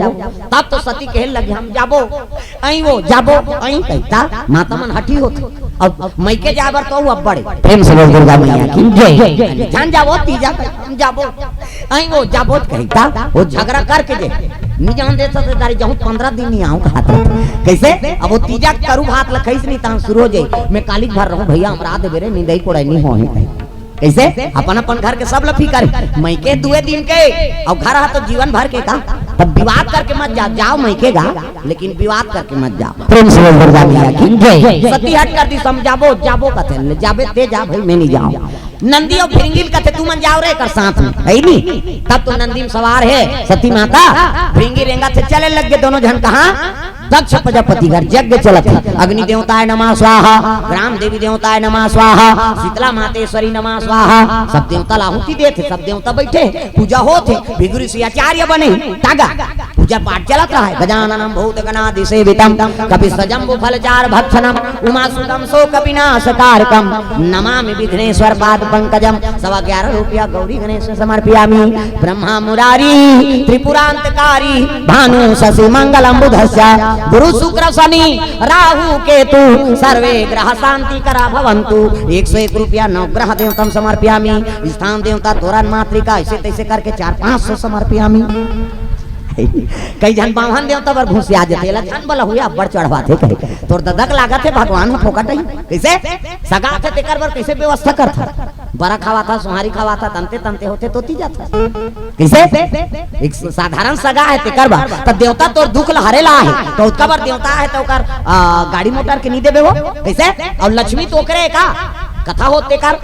तब तो सती कहे लगे, हम जाबो, अई वो जाबो, अई कहता, माता मन हठी होत। अब मइके जाए बर तो अब्बड़ प्रेम से बोल दुर्गा मैया की जय। जान जाबो, तीजा कहे, हम जाबो, अई वो जाबो कहता, वो झगड़ा करके जे, नहीं जान देता तो दारी जाऊँ, पंद्रह दिन नहीं आऊँ कहा था। कैसे? अब वो तीजा करू भात लखईस नहीं, तहाँ शुरू हो जाई, मैं काली भर रहूँ भैया, हमरा दे बेरे, निंदई कोड़ई नहीं हो ही। कैसे? अपन अपन घर के सब ल फिकर हे। मइके दुए दिन के, अउ घर हा तो जीवन भर के का? तब विवाद करके मत जा, जाओ मइके गा, लेकिन विवाद करके मत जाओ। प्रेम से बोल दुर्गा मैया की जय। सती हट कर दी, हम जाबो, जाबो कथे, ले जाबे ते जा भाई, मैं नहीं जाऊँ। नंदी अउ भृंगी ल कथे, तुमन जाओ रे एकर साथ में, है नी? तब तो नंदी में सवार हे सती माता, भृंगी रेंगत हे चले लग गे दोनों झन कहाँ? दक्ष प्रजापति घर यज्ञ चलत हे। अग्नि देवताय नमः स्वाहा, ग्राम देवी देवताय नमः स्वाहा, शीतला मातेश्वरी नमः स्वाहा। सब देवता ल आहुति देत हे, सब देवता बइठे हे, पूजा होत हे। भृगु ऋषि आचार्य बने हे, तागा पूजा पाठ चलत रहा हे। गजाननम भूत गणादि सेवितम, कपि सजम्बु फल चार भक्षणम, उमा सुतम शोक विनाश कारकम, नमामि विघ्नेश्वर पाद पंकजम। सवा ग्यारह रुपया गौरी गणेश समर्पयामि। ब्रह्मा मुरारी त्रिपुरांतकारी, भानु शशि मंगलम बुधस्य, गुरु शुक्र शनि राहु केतु, सर्वे ग्रह शांति करा भवंतु। एक सौ एक रुपया नवग्रह देवतम समर्पयामि। स्थान देवता तोरन मातृका, ऐसे तैसे करके चार पाँच सौ समर्पयामि। कई झन बाम्हन देवता बर घुसिया जथे, एला झन बला हुए अब्बड़ चढ़वाथे कहे। तोर ददक लागत हे भगवान ह फोकट ही। कैसे? सगा थे तेकर बर कैसे व्यवस्था करथा? बरा खवाथा, सुहारी खवाथा, तंते तंते होथे तो ती जाथा। कैसे? एक साधारण सगा हे तेकर बर, त देवता तोर दुख ल हरे ला हे, त ओतका बर देवता हे त ओकर, आ, गाड़ी मोटर के नी देबे हो? कैसे? अउ लक्ष्मी तो ओकरे का? कथा हो तेकर,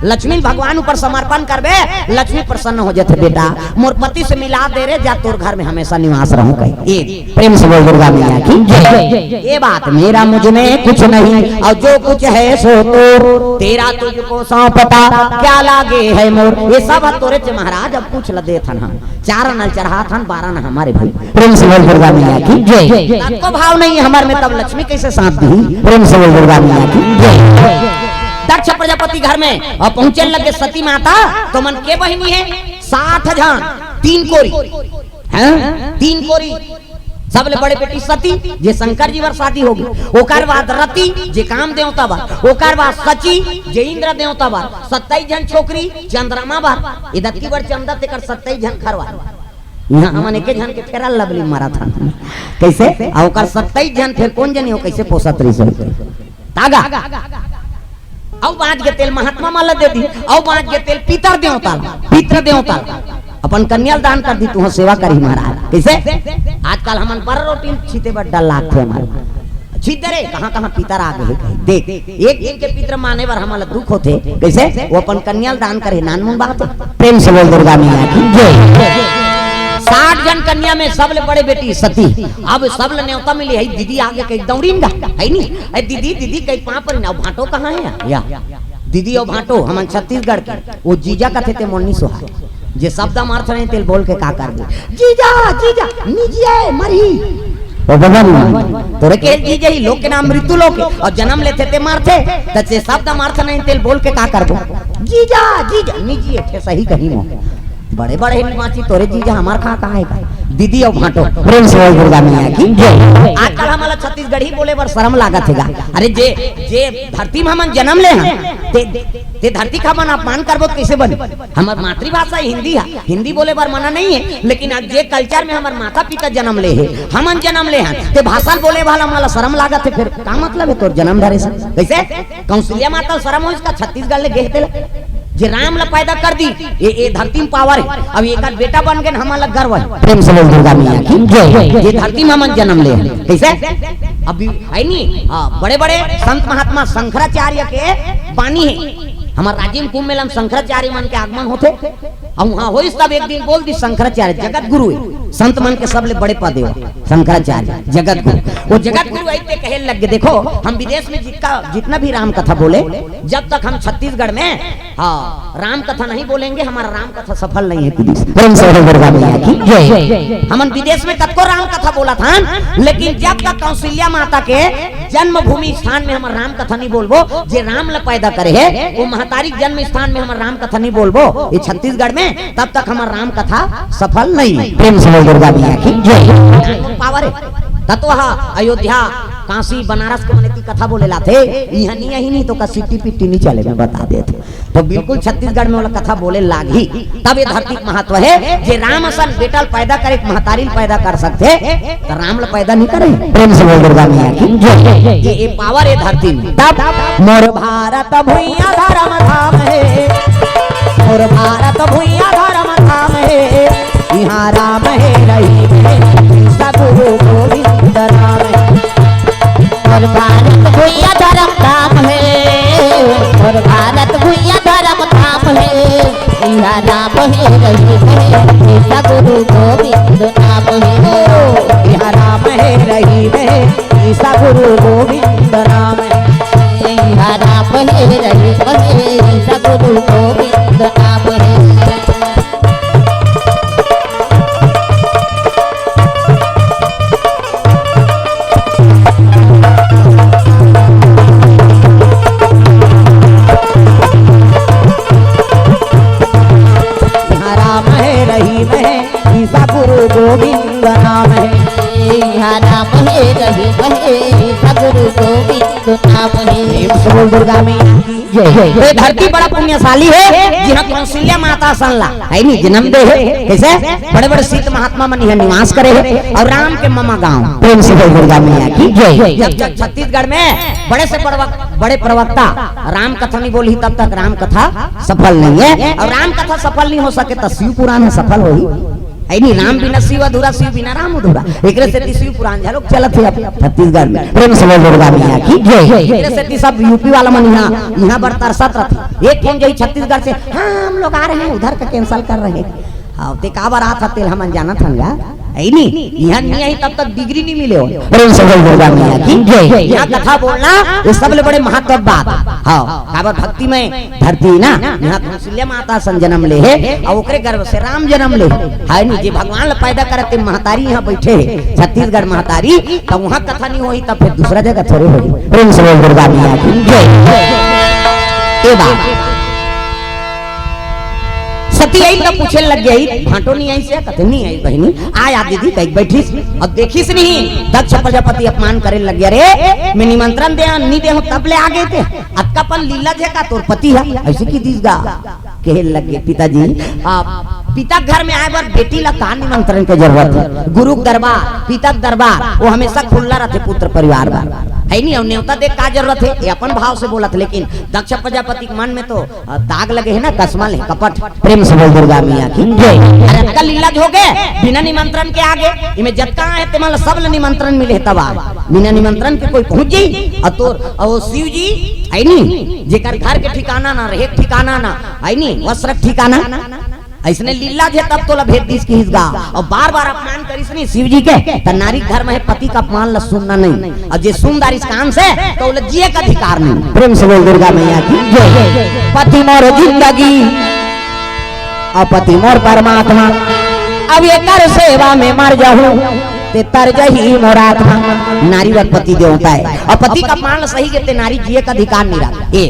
लक्ष्मी भगवान ऊपर समर्पण करबे, लक्ष्मी प्रसन्न हो जथे। बेटा, मोर पति से मिला दे रे, जा तोर घर में हमेशा निवास रहूं कहे। ए प्रेम से बोल दुर्गा मैया की जय। ये बात मेरा मुझ में कुछ नहीं, और जो कुछ है सो तोर, तेरा तुझको सौंपता, क्या लागे है मोर। ये सब ह तोरे चे महाराज, अब कुछ ल देथन हम। चार नल चढ़ाथन, बारह न हमारे भाई। प्रेम से बोल दुर्गा मैया की जय। तब को भाव नहीं हमर में, तब लक्ष्मी कैसे साथ दी? प्रेम से बोल दुर्गा मैया की जय। दक्ष प्रजापति घर में अउ पहुंचे लगे सती माता, त ओमन के बहिनी हे? साठ झन, तीन कोरी, हैं? तीन कोरी। सबले बड़े बेटी सती, जे शंकर जी बर शादी होगे, ओकर बाद रति, जे काम देवता बर, ओकर बाद शची, जे इंद्र देवता बर, सत्ताईस झन छोकरी चंद्रमा बर, ए दत्ती बर चंदा तेकर सत्ताईस झन खरवा। इहाँ हमन एके झन के फेरा लवली मारत हन। कैसे? अउ ओकर सत्ताईस झन फेर कोन जनी हो, कैसे पोसत रहिस हो? तागा। अउ बाँच गे तेल महात्मा मन ल दे दी, अउ बाँच गे तेल पितर देवता ल, पितर देवता ल। अपन कन्या ल दान कर दी, तुहर सेवा करही महाराज। कैसे? आजकल हमन बर रोटी ल छीते बर डर लागथे हमर। छीत दे रे, कहाँ-कहाँ पितर आ गे हे कहे। देख, एक दिन के पितर माने बर हमन ल दुख होथे। कैसे? वो अपन कन्या ल दान करे, नानमुन बात हे। प्रेम से बोल दुर्गा मैया की जय। साठ झन कन्या में सबले बड़े बेटी सती। अब सबले नेवता मिली हे, दीदी आगे कही दौड़ीन गा, हे नी? ए दीदी, दीदी कही पाँव परिन, अउ भांटो कहाँ हे? या। दीदी अउ भांटो, हमन छत्तीसगढ़ के, वो जीजा कथे ते मोर नी सोहाय। जे शब्द मारथन तेल बोल के का करबे? जीजा, जीजा, नी जिए, मरही। ओ बबन, तोरे के जीजा ही, लोग के नाम मृत्यु लोक हे, अउ जन्म लेथे ते मारथे, त जे शब्द मारथन तेल बोल के का करबो? जीजा, जीजा, नी जिए, ठेसही कहीं मो। बड़े बड़े हे निवासी तोरे जीजा, हमार कहाँ कहाँ हे? दीदी अउ भांटो। प्रेम से बोल दुर्गा मैया की जय। आजकल हमन ल छत्तीसगढ़ी बोले बर शरम लागत हे गा। अरे जे, जे धरती में हमन जन्म ले हन, ते, ते धरती का हमन अपमान करबो त कैसे बनी? हमर मातृभाषा हिंदी हे, हिंदी बोले बर मना नहीं हे, लेकिन अब जे culture में हमर माता पिता जन्म ले हे, हमन जन्म ले हन, ते भाषा ल बोले वाला हमन ल शरम लागत हे, फेर का मतलब हे तोर जन्म धरे से? कैसे? कौशल्या माता ल शरम होइस का छत्तीसगढ़ ले गे हे तेला? जे राम ल पैदा कर दी, ये, ये धरती में power हे। अब एकर बेटा बन गे, हमन ल गर्व हे। प्रेम से बोल दुर्गा मैया की जय। ये धरती में हमन जन्म ले हन। कैसे? अभी हे नी? हाँ, बड़े-बड़े संत महात्मा शंकराचार्य के बानी हे। हमर राजिम कुंभ मेला में शंकराचार्य मन के आगमन होथे। अउ उहाँ होइस तब एक दिन बोल दी शंकराचार्य जगत गुरु हे, संत मन के सबले बड़े पद हे। शंकराचार्य जगत गुरु, वो जगत गुरु ऐसे कहे लग गए, देखो, हम विदेश में जितना जितना भी राम कथा बोले, जब तक हम छत्तीसगढ़ में, हाँ, राम कथा नहीं बोलेंगे, हमारा राम कथा सफल नहीं है। कुछ प्रेम से बोल दुर्गा मैया की जय। हमन विदेश में कतको राम कथा बोला था, लेकिन जब तक कौशल्या माता के जन्मभूमि स्थान में हमर राम कथा नहीं बोलबो, जे राम ल पैदा करे हे, वो महतारी के जन्म स्थान में हमर राम कथा नहीं बोलबो, ये छत्तीसगढ़ में, तब तक हमर राम कथा सफल नहीं। प्रेम से बोल दुर्गा मैया की जय। पावर है। तत्व हा अयोध्या, काशी, बनारस के मने की कथा बोले लाथे, इहाँ नहीं, यही नहीं तो का सिट्टी पिट्टी नहीं चले, मैं बता देते। तो बिल्कुल छत्तीसगढ़ में वाला कथा बोले लाग ही। तब ये धरती के महत्व है, जे राम असन बेटा ल पैदा करे, महतारी ल पैदा कर सकथे, तो राम ल पैदा नहीं करे। प्रेम से बोल दुर्गा मैया की जय। ये, ये पावर है धरती में। तब मोर भारत भुइया धर्म धाम है, मोर भारत भुइया धर्म धाम है, यहाँ राम है रहीम है, सगुरु गोविंद राम है। मोर भारत भुइया धर्म धाम है, मोर भारत भुइया धर्म धाम है, यहाँ राम है रहीम है, सगुरु गोविंद नाम है। यहाँ राम है रहीम है, सगुरु गोविंद नाम है। यहाँ राम है रहीम है, सगुरु गोविंद नाम है। यहाँ राम है रहीम है, ईसा गुरु गोविंद नाम है। यहाँ राम है रहीम है, ईसा गुरु गोविंद नाम है। प्रेम से बोल दुर्गा मैया की जय। ये धरती बड़ा पुण्यशाली है, जिहाँ कौशल्या माता सन ला, है नी, जन्म दे है। कैसे? बड़े बड़े सिद्ध महात्मा मन यहाँ निवास करे है और राम के ममा गाँव। प्रेम से बोल दुर्गा मैया की जय। जब तक छत्तीसगढ़ में बड़े से बड़वा-, बड़े प्रवक्ता राम कथा नहीं बोली, तब तक राम कथा सफल नहीं है। और राम कथा सफल नहीं हो सके तो शिव पुराण ह सफल होही। है नी, राम बिना शिव अधूरा, शिव बिना राम अधूरा। एकरे सेती शिव पुराण झलोक चलत हे अब छत्तीसगढ़ में। प्रेम से बोल दुर्गा मैया की जय। एकरे सेती सब यूपी वाला मन यहाँ, यहाँ बर तरसत रथे। एक ठन जही छत्तीसगढ़ से, "हाँ, हम लोग आ रहे हैं, उधर का cancel कर रहे हैं।" हाँ, ते का बर आत ह, तेला हमन जानत हन गा। है नी, यहाँ नहीं आई तब तक डिग्री नहीं मिले हो। प्रेम से बोल दुर्गा मैया की जय। यहाँ कथा बोलना, ये सबले बड़े महत्व बात। हाँ, काबर भक्ति में धरती ना, यहाँ कौशल्या माता सन जन्म ले हे, अउ ओकरे गर्भ से राम जन्म ले हे। हाय नी, जे भगवान ल पैदा करत हे महतारी यहाँ बैठे हे, छत्तीसगढ़ महतारी, त वहाँ कथा नहीं होही, तब फिर दूसरा जगह थोड़े होही। प्रेम से बोल दुर्गा मैया की जय। ए बात। सती आई त पूछे लग गई, "भांटो नहीं आई से?" कथे, "नहीं आई बहिनी।" "आया दीदी," कही बैठिस, अब देखिस नहीं, दक्ष प्रजापति अपमान करे लग गया, "रे, मैं निमंत्रण दे, नहीं दे हूँ, तब ले आ गए थे, अतका पन लीला झे का तोर पति है, ऐसे की दीस गा?" कहे लग गए, "पिताजी, आप पिता के घर में आए बर बेटी ला का निमंत्रण के जरूरत है? गुरु के दरबार, पिता के दरबार, वो हमेशा खुल्ला रहते पुत्र परिवार बर, है नहीं? और न्योता दे का जरूरत है?" ये अपन भाव से बोलत, लेकिन दक्ष प्रजापति के मन में तो अ, दाग लगे हे ना, कसमल हे, कपट। प्रेम से बोल दुर्गा मैया की जय। अरे, अतका लीला हो गे, बिना निमंत्रण के आ गे। इमे जतका हे, तेमन ला सब ला निमंत्रण मिले हे, तब आ। बिना निमंत्रण के कोई पहुंच जाई? अउ तोर, अउ शिव जी, है नी, जेकर घर के ठिकाना ना, रहे के ठिकाना ना, है नी, वस्त्र के ठिकाना। अइसने लीला हे, तब तोला भेज दिस किहिस गा। अउ बार-बार अपमान करिस नी शिव जी के, त नारी के धर्म हे पति के अपमान ल सुनना नहीं। अउ जे सुन डारिस कान से, त ओला जिए के अधिकार नहीं। प्रेम से बोल दुर्गा मैया की जय। पति मोर जिंदगी, अउ पति मोर परमात्मा, अब एकर सेवा में मर जाहूं, ते तर जही मोर आत्मा। नारी बर पति देवता हे, अउ पति के अपमान ल सही के ते नारी जिए के अधिकार नहीं रहा। ए,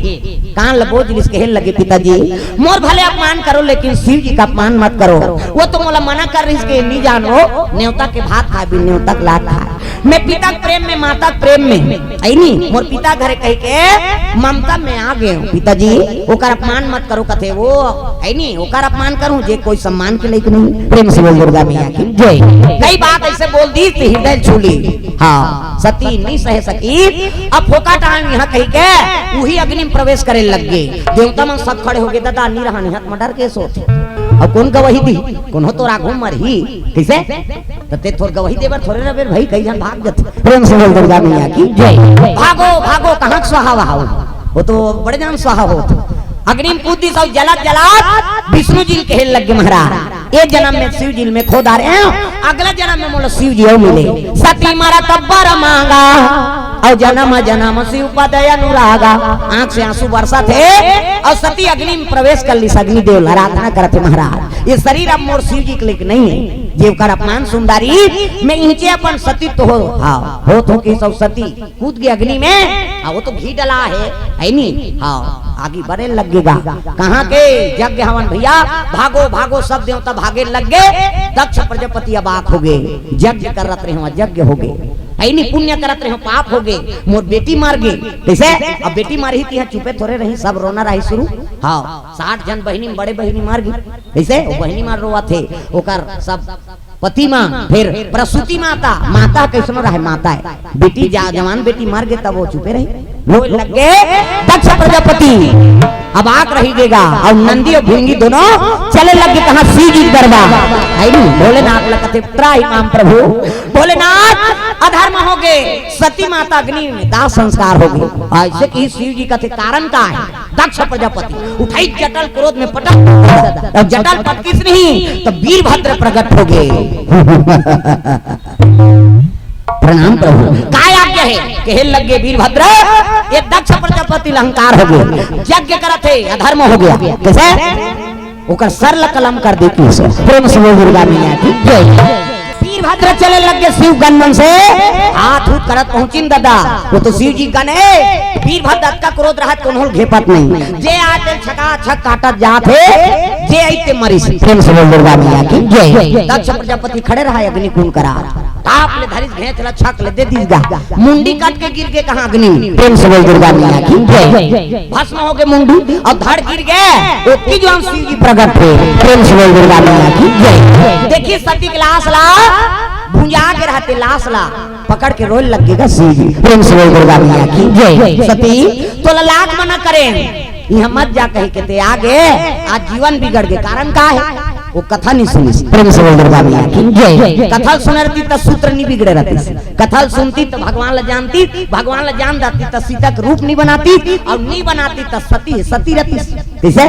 कान ल बोझ लिस, कहे लगे, "पिताजी, मोर भले अपमान करो, लेकिन शिव जी का अपमान मत करो। वो तो मोला मना कर रहिस के नी जानो, न्योता के भात खाए बिन न्योता के लात खाए। मैं पिता के प्रेम में, माता के प्रेम में, है नी, मोर पिता घरे कह के ममता में आ गए हूँ। पिताजी, ओकर अपमान मत करो," कथे वो, है नी, ओकर अपमान करूँ, जे कोई सम्मान के लायक नहीं। प्रेम से बोल दुर्गा मैया की जय। कई बात ऐसे बोल दी, तो हृदय छू ली। हाँ, सती नी सह सकी। अब फोकट आए यहाँ कही के, वही अग्नि में प्रवेश करे लग गए। देवता मन सब खड़े हो गए, "दादा, नी रहा, नहीं हाथ में डर के सोते। अब कौन गवाही दी? कोनो तोर आगू मरही, कैसे? त ते तोर गवाही देबर थोड़े रहे भाई, कई झन भाग जाते।" प्रेम से बोल दुर्गा मैया की जय। भागो, भागो, कहाँ के स्वाहा वहा हो? वो तो बड़े जान स्वाहा होत। अग्नि में कूद दिस अउ जलत जलत विष्णु जी ल कहे लग गे महाराज, ए जनम में शिव जी ल मैं खो डारे हंव, अगला जनम में मोला शिव जी अउ मिले। सती मरत बर मांगा, अउ जनम जनम शिव पद अनुरागा। आंख से आंसू बरसत हे, अउ सती अग्नि में प्रवेश कर लिस, अग्निदेव ल आराधना करत हे, महाराज, ये शरीर अब मोर शिव जी के लिए नहीं है, जेकर अपमान सुंदरी में इहिंचे अपन सतीत्व हो, हाँ, होत हो कि सब सती कूद गे अग्नि में, हाँ, वो तो घी डला हे, है नी? हाँ, आगी बरे लग गे गा। कहाँ के यज्ञ हवन भैया? भागो, भागो, सब देवता भागे लग गे। दक्ष प्रजापति अबाक हो गे, यज्ञ करत रहे हो, यज्ञ हो गे, है नी? पुण्य करत रहे हो, पाप हो गे, मोर बेटी मर गे। कइसे? अब बेटी मरही त इहाँ चुपे थोरे रही, सब रोना रही शुरू। हाँ, साठ झन बहिनी में बड़े बहिनी मर गे। कइसे? वो बहिनी मर रोवत हे, ओकर सब पति माँ, फिर प्रसूति माता। माता कइसनो रहे, माता हे। बेटी जा, जवान बेटी मर गे, तब वो चुपे रही। रोए लग गे दक्ष प्रजापति। अबाक रहि गे गा, अउ नंदी अउ भृंगी दोनों चले लग गे कहाँ? शिव जी के दरबार। है नी? भोलेनाथ ल कथे, "त्राहि माम प्रभु।" भोलेनाथ, अधर्म हो गे, सती माता अग्नि में दाह संस्कार हो गे। अइसे कि शिव जी कथे, "कारण का हे?" दक्ष प्रजापति उठाइस जटा ल, क्रोध में पटक, अउ जटा ल पटकिस नहीं त वीरभद्र प्रगट हो गे। प्रणाम प्रभु। काय आज्ञा हे? कहे लग गे वीरभद्र, ये दक्ष प्रजापति ल अहंकार हो गे, यज्ञ करत हे, अधर्म हो गे। कइसे? ओकर सर ल कलम कर दे किसे। प्रेम से बोल दुर्गा मैया की जय। वीरभद्र चले लग गे शिव गण मन से, हाथ उठ करत पहुंचिन दादा, वो तो शिव जी गण हे। वीरभद्र अतका क्रोध रहत कोनो ल घेपत नहीं, जे आय ते छका छक काटत जात हे, जे आय ते मरिस। प्रेम से बोल दुर्गा मैया की जय। दक्ष प्रजापति खड़े रहा अग्नि कुंड करा, ताप ले धरिस घेंच ल छक ले दे दिस गा, मुंडी कट के गिर गे कहाँ? अग्नि में। प्रेम से बोल दुर्गा मैया की जय। भस्म हो गे मुंडी अउ धड़ गिर गे, ओतकी जुवार शिव जी प्रगट हे। प्रेम से बोल दुर्गा मैया की जय। देखिस सती के लाश ला, भुंजा गे रहत हे लाश ला, पकड़ के रोए लग गे गा शिव जी। प्रेम से बोल दुर्गा मैया की जय। सती, तोला लाख मना करे, इहाँ मत जा कहि के ते आ गे, आज जीवन बिगड़ गे, कारण का हे? वो कथा नहीं सुनिस। प्रेम से बोल दुर्गा मैया की जय। कथा ल सुने रहतिस त सूत्र नहीं बिगड़े रहतिस, कथा ल सुनतिस त भगवान ल जानतिस, भगवान ल जान डारतिस त सीता के रूप नहीं बनातिस, अउ नहीं बनातिस त सती हे सती रहतिस। कइसे?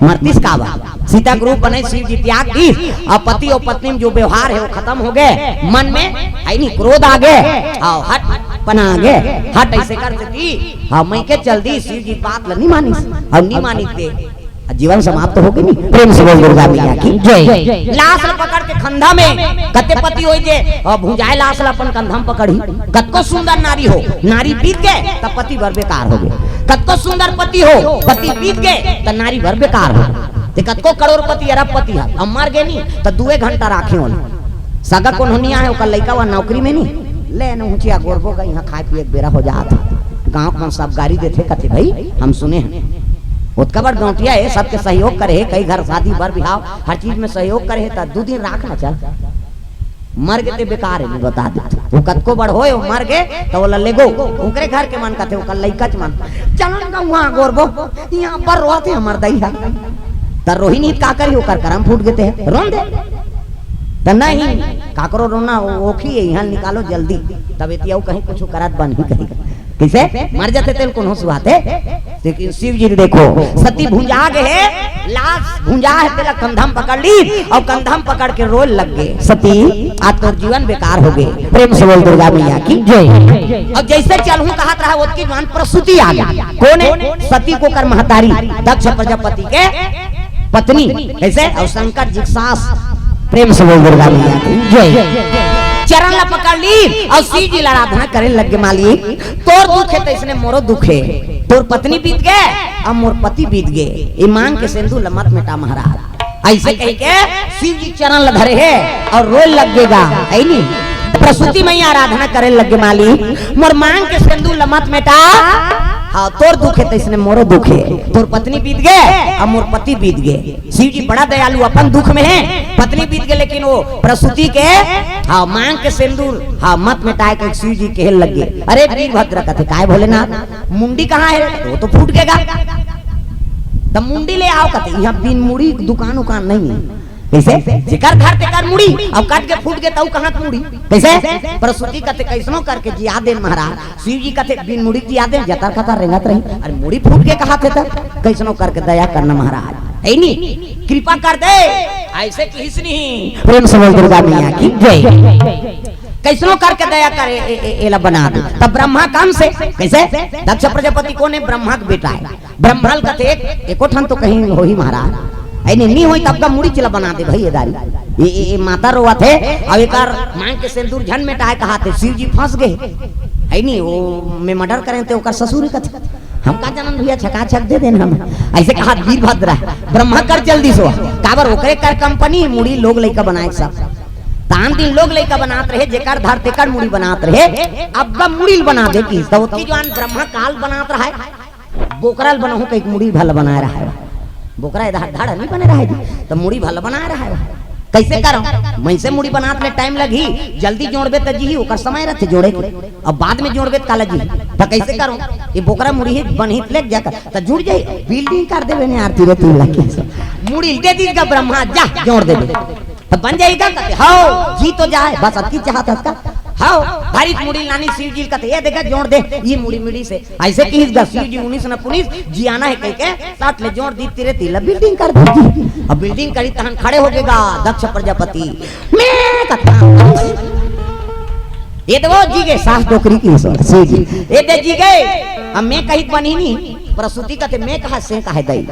मरतिस काबर? सीता के रूप बनाइस, शिव जी त्याग दिस, अउ पति अउ पत्नी में जो व्यवहार हे वो खतम हो गे, मन में है नहीं, क्रोध आ गे, अउ हट पना आ गे, हट अइसे कर देतिस। हाँ, मइके चल दिस, शिव जी बात ल नहीं मानिस, अउ नहीं मानिस ते जीवन समाप्त हो गे नहीं। प्रेम से बोल दुर्गा मैया की जय। लाश ल पकड़ के खंधा में, कते पति होही जे, अ, भुंजाए लाश ल अपन कंधा में पकड़ही। कतको सुंदर नारी हो, नारी बीत गे त पति बर बेकार हो गे। कतको सुंदर पति हो, पति बीत गे त नारी बर बेकार हो गे। ते कतको करोड़पति, अरबपति हे, अब मर गे नहीं त दुए घंटा राखे ओला। सगा कोनो नहीं आए, ओकर लइका वा नौकरी में नहीं, ले न हुचिया गोरबो गा, इहाँ खाए पिए के बेरा हो जात हे। गाँव के मन सब गारी देथे, कथे, "भाई, हम सुने हन, ओतका बड़ गौंटिया हे, सबके सहयोग करे हे, कई घर शादी बर बिहाव, हर चीज में सहयोग करे हे, त दू दिन राख न चल। मर गे ते बेकार हे, मैं बता देथंव। वो कतको बड़ होय, वो मर गे, त ओला लेगो।" ओकरे घर के मन कथे, ओकर लइका च मन, "चल न गा उहाँ गोरबो, इहाँ बर रोवत हे हमर दई हा।" त रोही नहीं त का करही, ओकर करम फूट गे ते, रोन दे। त नहीं, काकरो रोना ओखी हे, इहाँ निकालो जल्दी, तब एती अउ कहीं कुछ करत बनही कहीं। कइसे? मर जाते तेला कोनो सुहाथे। लेकिन शिव जी ल देखो, सती भुंजा गे हे, लाश भुंजा हे, तेला कंधा में पकड़ लिस अउ कंधा में पकड़ के रोए लग गे, "सती, आज तोर जीवन बेकार हो गे।" प्रेम से बोल दुर्गा मैया की जय। अउ जइसे चलहूं कहत रहा, ओतकी जुवार प्रसूति आ गे। कोन हे? सती के ओकर महतारी, दक्ष प्रजापति के पत्नी, कइसे? अउ शंकर जी के सास। प्रेम से बोल दुर्गा मैया की जय। चरण ला पकड़ लिस अउ शिव जी ला आराधना करे लग गे, "मालिक, तोर दुख हे त अइसने मोरो दुख हे, तोर पत्नी बीत गे अउ मोर पति बीत गे, ये मांग के सेंदूर ला मत मेटा महाराज।" अइसे कहि के शिव जी चरण ला धरे हे अउ रोए लग गे गा, है नी? प्रसूति मैया आराधना करे लग गे, "मालिक, मोर मांग के सेंदूर ला मत मेटा, हाँ, तोर दुख हे त अइसने मोरो दुख हे, तोर पत्नी बीत गे अउ मोर पति बीत गे।" शिव जी बड़ा दयालु, अपन दुख में हे, पत्नी बीत गे, लेकिन वो प्रसूति के, हाँ, मांग के सेंदूर, हाँ, मत मेटाए कहिके शिव जी कहे लग गे। "अरे वीरभद्र," कथे, "काय भोलेनाथ, मुंडी कहाँ हे?" "वो तो फूट गे गा।" "त मुंडी ले आव," कथे, "इहाँ बिन मुड़ी दुकान उकान नहीं हे।" कइसे? जेकर धर तेकर मुड़ी, अउ कट के फूट गे तउ कहाँ के मुड़ी? कइसे? प्रसूति कथे, "कइसनो करके जिया देन महाराज।" शिव जी कथे, "बिन मुड़ी जिया देन, जतर कतर रेंगत रही।" अरे मुड़ी फूट गे कहाथे त, "कइसनो करके दया करना महाराज, हे नी, कृपा कर दे।" अइसे किहिस नहीं। प्रेम से बोल दुर्गा मैया की जय। कइसनो करके दया कर, ए, ए, ए, एला बना दे। तब ब्रह्मा काम से, कइसे? दक्ष प्रजापति कोन हे? ब्रह्मा के बेटा हे। ब्रह्मा ल कथे, "एक, एको ठन तो कहीं होही महाराज, अइने नी होही तब का मुड़ी चला बना दे भई, ए दारी। ए, ए, ए माता रोवत हे, अउ एकर मांग के सेंदूर झन मेटाय कहाथे, शिव जी फंस गे। हे नी, ओ में मर्डर करेन ते ओकर ससुर कथे, हम का जानन भइया, छकाछक दे देन हम।" अइसे कहात वीरभद्र हे, ब्रह्मा कर जल्दी से, काबर ओकरे कर कंपनी, मुड़ी लोग लइका बनाय सब। तान दिन लोग लइका बनात रहे, जेकर धर तेकर मुड़ी बनात रहे, अब का मुड़ी ल बना दे किहिस, त ओतकी जुवार ब्रह्मा काल बनात रहय, बोकरा ल बनाहूं कहिके मुड़ी भला बनाय रहय। बोकरा ए धड़ धड़ नहीं बने रहय जी, त मुड़ी भला बनाय रहय। कइसे करंव? मइनसे मुड़ी बनात ले टाइम लगही, जल्दी जोड़बे त जीही, ओकर समय रथे जोड़े के। अब बाद में जोड़बे त काला जीही, त कइसे करंव? ये बोकरा मुड़ी ही बनही त लेग जा, त जुड़ जाही, बिल्डिंग कर देबे ने आरती रे तीन लाख के। मुड़ी दे दीस गा ब्रह्मा, जा जोड़ देबे। त बन जाही गा कथे, "हव, जी तो जाय, बस अतकी चाहत हस का?" हव, भारी मुड़ी लानिस शिव जी ल कथे, "ए दे गा जोड़ दे, ये मुड़ी मिड़िस हे।" अइसे किहिस गा शिव जी, उनिस न पुनिस, जियाना हे कहिके, सट ले जोड़ दीस तीरे तीन ला बिल्डिंग कर दीस। अब बिल्डिंग करिस तहन खड़े होगे गा दक्ष प्रजापति। मैं कथा, "ए दे वो जी गे, सास डोकरी किहिस शिव जी, ए दे जी गे, अब मैं कहित बनी नी।" प्रसूति कथे, "मैं कहा से कहे दई?"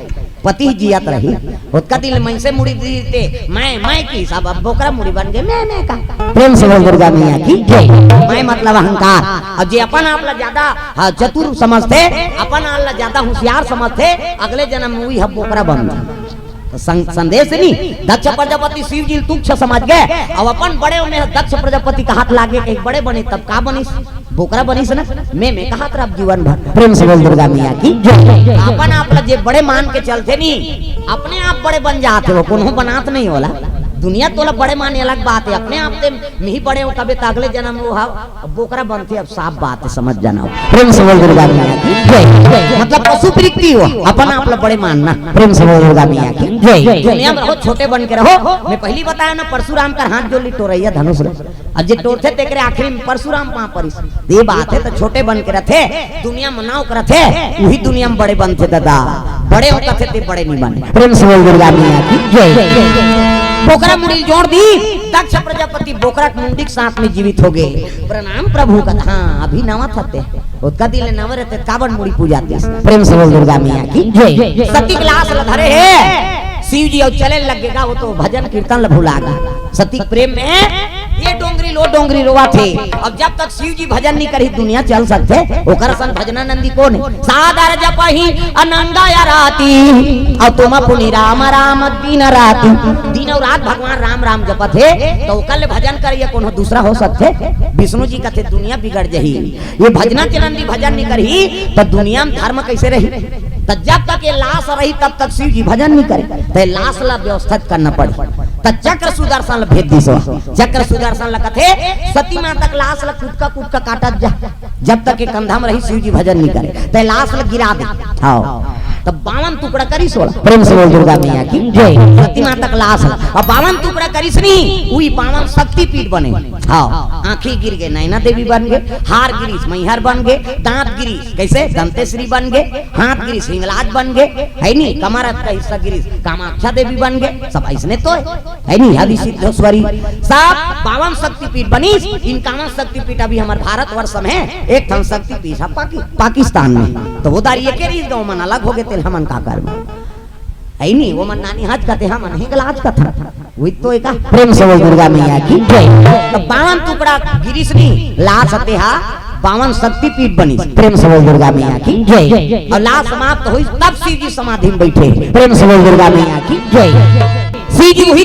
पति ही जियत रही, ओतका दिन ले मइनसे मुड़ी दीस ते, मैं, मैं किहिस, अब बोकरा मुड़ी बन गे, मैं, मैं का। प्रेम से बोल दुर्गा मैया की जय। मैं मतलब अहंकार। अउ जे अपन आप ला जादा, हाँ, चतुर समझथे, अपन आप ला जादा होशियार समझथे, अगले जनम में उही ह बोकरा बनथे। त सं-, संदेश नी, दक्ष प्रजापति शिव जी ल तुच्छ समझ गे, अउ अपन बड़े में दक्ष प्रजापति के हाथ लागे, एक बड़े बने, तब का बनिस? बोकरा बनिस ना, मैं, मैं कहात रहब जीवन भर। प्रेम से बोल दुर्गा मैया की जय। अपन आप ला जे बड़े मान के चलथे नी, अपने आप बड़े बन जाथे, वो कोनो बनात नहीं होला। दुनिया तोला बड़े माने अलग बात हे, अपने आप ते मिही बड़े हों कबे त अगले जनम वो हव, अब बोकरा बनथे, अब साफ बात हे, समझ जाना हो। प्रेम से बोल दुर्गा मैया की जय। मतलब पशु वृत्ति हो, अपन आप ला बड़े मानना। प्रेम से बोल दुर्गा मैया की जय। दुनिया में रहो, छोटे बन के रहो। मैं पहिली बताया ना, परशुराम कर हाथ जोड़ ली, टोरइया धनुष ले। अब जे टोरथे तेकरे आखिरी में परशुराम पांव परिस। ये बात हे, त छोटे बन के रथे, दुनिया में नाव के रथे, उही दुनिया में बड़े बनथे दादा। बड़े हों कथे ते बड़े नहीं बने। प्रेम से बोल दुर्गा मैया की जय। बोकरा मुड़ी जोड़ दीस, दक्ष प्रजापति बोकरा के मुंडी के साथ में जीवित होगे। प्रणाम प्रभु कथा, हाँ, अभी नवा थते। ओतका दिन ले नवा रहते, काबर मुड़ी पूजातिस। प्रेम से बोल दुर्गा मैया की जय। सती के लाश ल धरे हे शिव जी अउ चले लगे गा, वो तो भजन कीर्तन ल भुला गा। सती के प्रेम में ये डोंगरी लो डोंगरी रोवाथे। अब जब तक शिव जी भजन नहीं करही, दुनिया चल सकथे? ओकर सन भजनानंदी कोन हे? सादर जपही अनंग आराती, अउ तुम पुनि राम राम दिन राती। दिन अउ रात भगवान राम राम जपत हे, त ओकर ले भजन करइया कोनो दूसरा हो सकथे? विष्णु जी कथे, दुनिया बिगड़ जही। ये भजना चलंदी भजन नहीं करही, त दुनिया में धर्म कइसे रही? त जब तक ये लाश रही, तब तक शिव जी भजन नहीं करे। त ये लाश ला व्यवस्थित करना पड़ही। त चक्र सुदर्शन ला भेज दीस। चक्र सुदर्शन ला कथे, सती माता के लाश ला कुटका कुटका काटत जा, जब तक ये कंधा में रही शिव जी भजन नहीं करे। त ये लाश ला गिरा दे। हाँ। तब बावन टुकड़ा करिस ओला। प्रेम से बोल दुर्गा मैया की जय। सती माता के लाश ला। अब बावन टुकड़ा करिस नी, उही बावन शक्तिपीठ बने। हाँ। आँखी गिर गे, नैना देवी बन गे, हार गिरिस, मैहर बन गे, दांत गिरिस, कइसे? दंतेश्वरी बन गे, हाथ गिरिस, हिंगलाज बन गे, हे नी? कमर का हिस्सा गिरिस, कामाख्या देवी बन गे, सब अइसने तो हे, हे नी? आदि सिद्धेश्वरी, सब बावन शक्तिपीठ बनिस। इकावन शक्तिपीठ अभी हमर भारतवर्ष में हे, एक ठन शक्तिपीठ हे पाकि-, पाकिस्तान में। त वो दारी एके रिहिस गा, ओमन अलग होगे, तेला हमन का करबो? हे नी, ओमन नानी हाथ कथे, हमन हिंगलाज कथन। वही तो एका प्रेम से बोल दुर्गा मैया की जय। त बावन टुकड़ा गिरिस नी, लाश तेहा बावन शक्तिपीठ बनिस। प्रेम से बोल दुर्गा मैया की जय। अउ लाश समाप्त होइस, तब शिव जी समाधि में बइठे। प्रेम से बोल दुर्गा मैया की जय। शिव जी उही